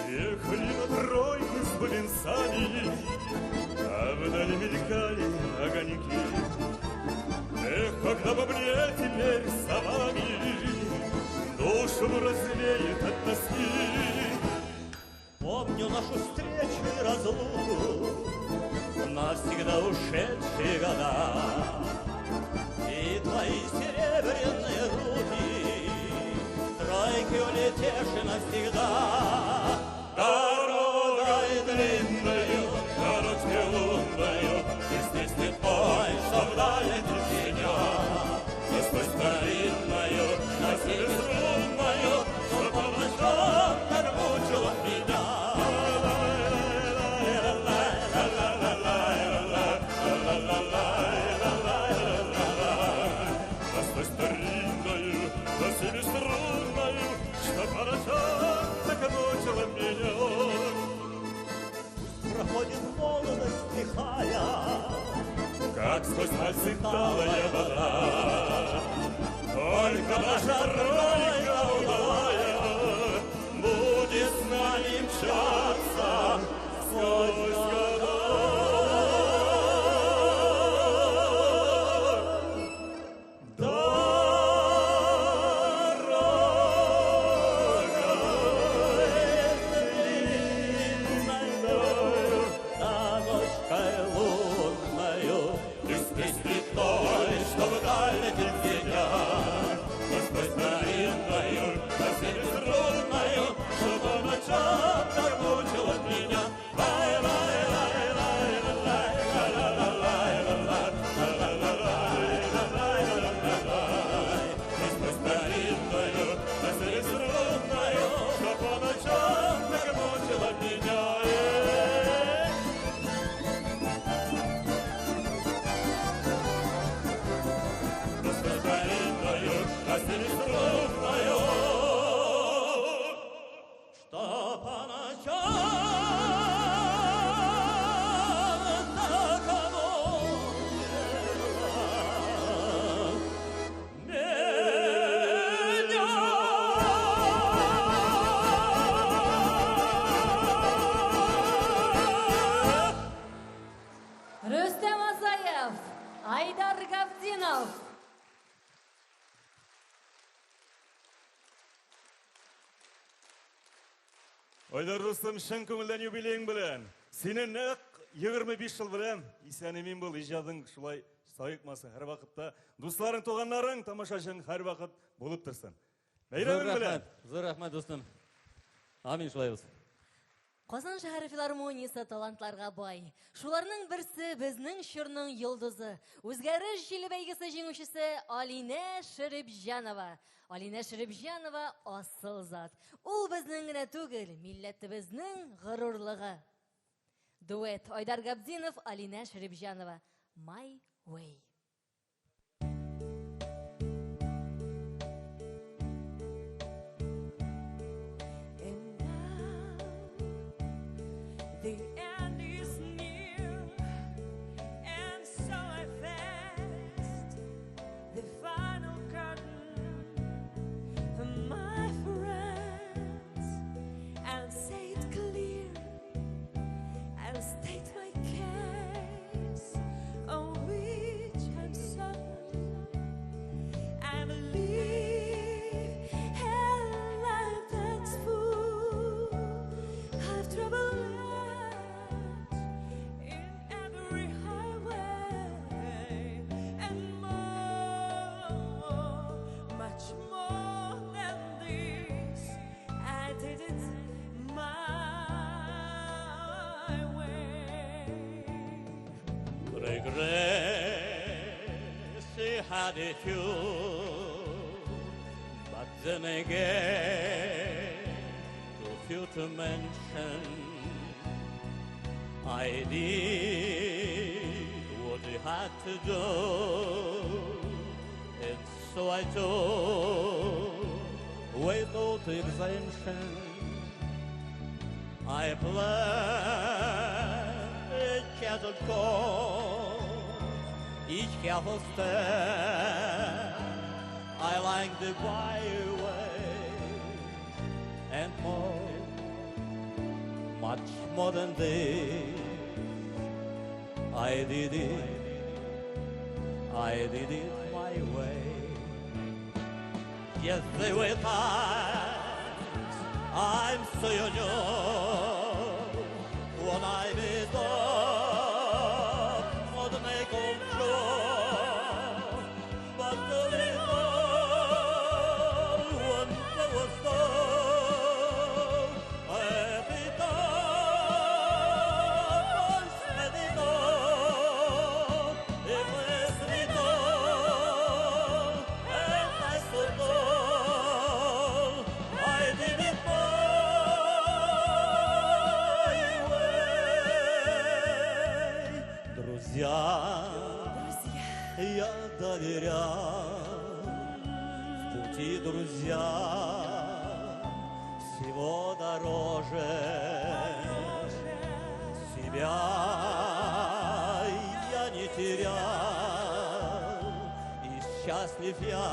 Ехали на тройке с бубенцами, а вдали мелькали огоньки. Эх, когда бы мне теперь за вами душу развеет от тоски. Помню нашу встречу и разлуку, навсегда ушедшие года, и твои серебряные руки, тройки улетевшие навсегда. Дорогой длинною, дорожкой лунною, и здесь ты той, что вдали меня, и сквозь старинную, на струнную, что по ночам так мучила меня. Настой старинною, на струнною, что по ночам так мучила меня. Пусть проходит молодость лихая, как сквозь пальцы талая вода. Только наша тройка удалая будет с нами мчаться сквозь года. Дорогой длинною, дорожкой лунною, и с песней той, что вдаль меня, сквозь старинную, на струнную, что по ночам так мучила меня. Сквозь старинную, на струнную, что по ночам так мучила меня. Что по ночам так мучила меня. Рустем Асаев, Айдар Габдинов. Айдар дустым, чын күңелдән юбилеең белән. Сине нәкъ 25 ел белән исән-имин бул, иҗадың шулай саекмасын һәрвакытта. Дусларың, туганнарың, тамашачың һәрвакыт булып торсын. Бәйрәмең белән. Зур рәхмәт, дустым. Амин, шулай булсын. Казан шәһәре филармониясе талантларга бай. Шуларның берсе безнең чорның йолдызы. Үзгәреш җиле бәйгесе җиңүчесе Алинә Шәрипҗанова. Алинә Шәрипҗанова асыл зат. Ул безнең генә түгел, милләтебезнең горурлыгы. Дуэт Айдар Габдинов, Алинә Шәрипҗанова. My Way. And now the end is near, and so I faced the final curtain, my friends, and say it clear and state my case, on which Regrets he had a few, but then again, too few to mention. I did what I had to do, and so I took without exemption. I planned a gentle course, each careful step. I like the byway and more, much more than this. I did it my way. Yes, there were times I'm so young when I made up for the make of joy, but the little one that was done, every time I said it all, it was it all, and I stood all, I did it my way. Друзья, я доверял в пути, друзья, всего дороже себя я не терял, и счастлив я,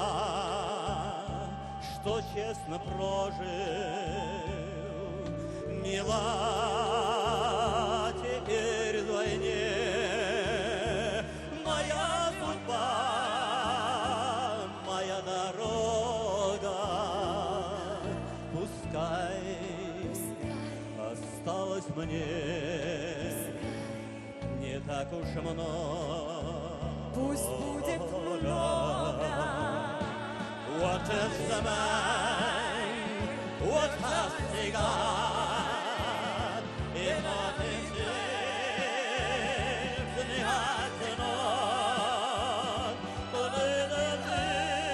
что честно прожил. Мила теперь вдвойне моя судьба, моя дорога. Пускай осталось мне не так уж много. Пусть будет много. What is the man? What has he got? If nothing seems, then he has not. But in the things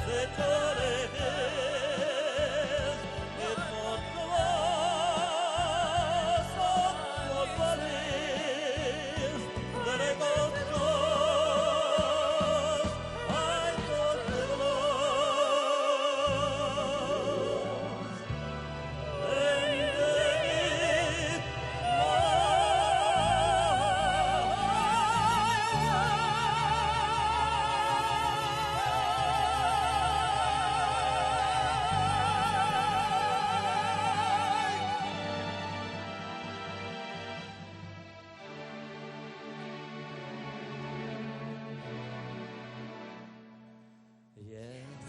that all it is, it not the loss of what one is, that it goes just, I got the loss. And it Yes,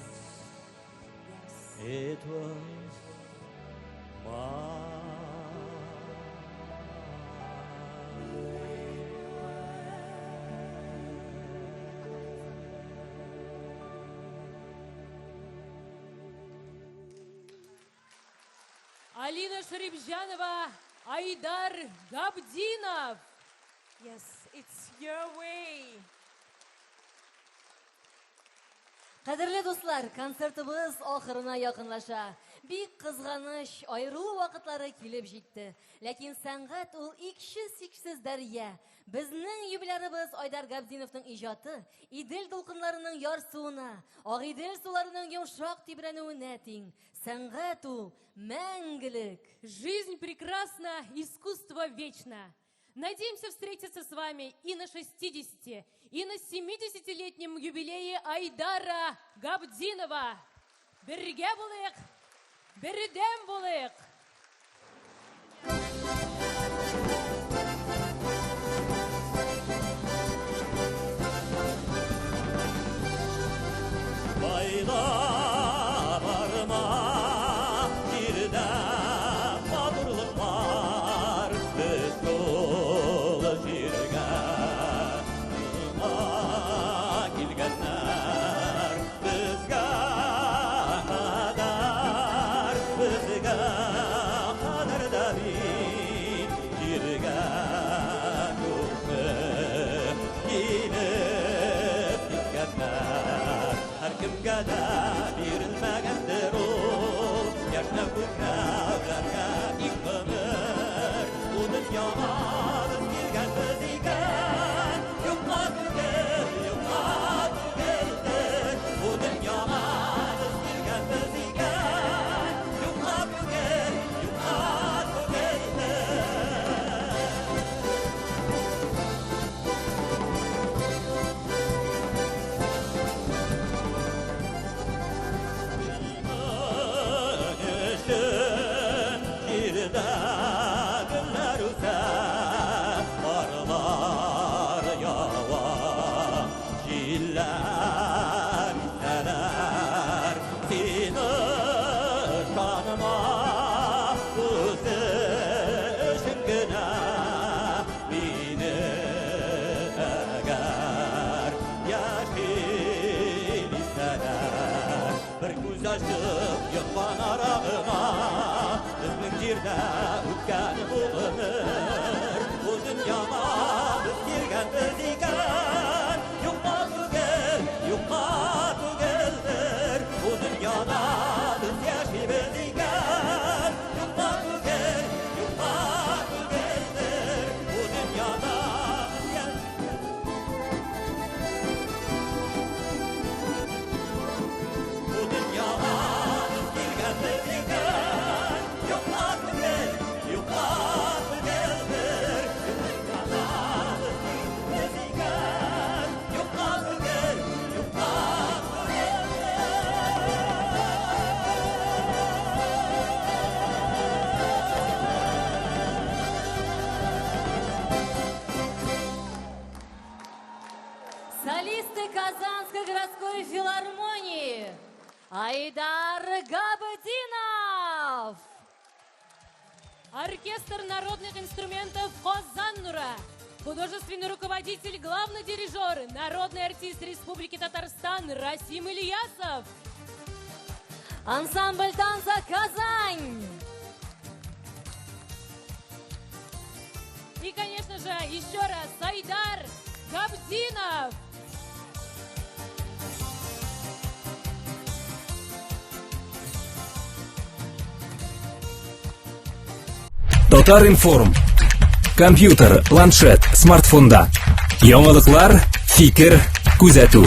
it was my Алина Шарипзянова, Айдар Габдинов. Yes, it's your way. Кадерле дуслар, концертыбыз ахырына якынлаша. Бик кызганыч, аерылу вакытлары килеп җитте. Ләкин сәнгать ул иксез-чиксез дәрья. Безнең юбилярыбыз Айдар Габдиновның иҗаты Идел дулкыннарының ярсуына, Агыйдел суларының йомшак тибрәнүенә тиң. Сәнгать ул мәңгелек. Жизнь прекрасна, искусство вечно. Надеемся встретиться с вами и на 60, и на 70-летнем юбилее Айдара Габдинова. Бергә булыйк, бердәм булыйк. Bayda barma җирдә матурлык бар, без шул җиргә килгәннәр, безгә кадәр, безгә кадәр дә бит. Кемгә дә бирелмәгәндер ул. Яшьнәү күкрәүләргә тик гомер. Бу дөньяга без килгәнбез икән, юкка түгел, юкка түгелдер. Бу дөньяга без килгәнбез икән, юкка түгел, юкка түгелдер. Өчен җирдә гөлләр үсә, карлар ява, җилләр исәләр. Син ышанма, үзе өчен генә мине әгәр яши дисәләр. Бер күз ачып йомкан ара гына безнең җирдә үткән бу гомер. Бу дөньяга без килгәнбез икән, юкка түгел, юкка түгелдер. Бу дөньяда без яшибез икән, юкка түгел, юкка түгелдер. Бу дөньяда без. Бу дөньяга без килгәнбез икән, юкка түгел, юкка түгелдер. Бу дөньяда без килгәнбез икән, юкка түгел, юкка. Солисты Казанской городской филармонии Айдар Габдинов. Оркестр народных инструментов Казан Нуры. Художественный руководитель, главный дирижер, народный артист Республики Татарстан Расим Ильясов. Ансамбль танца «Казань». И, конечно же, еще раз Айдар Габдинов. Татар информ. Компьютер, планшет, смартфонда. Яңалыклар, фикер, күзәтү.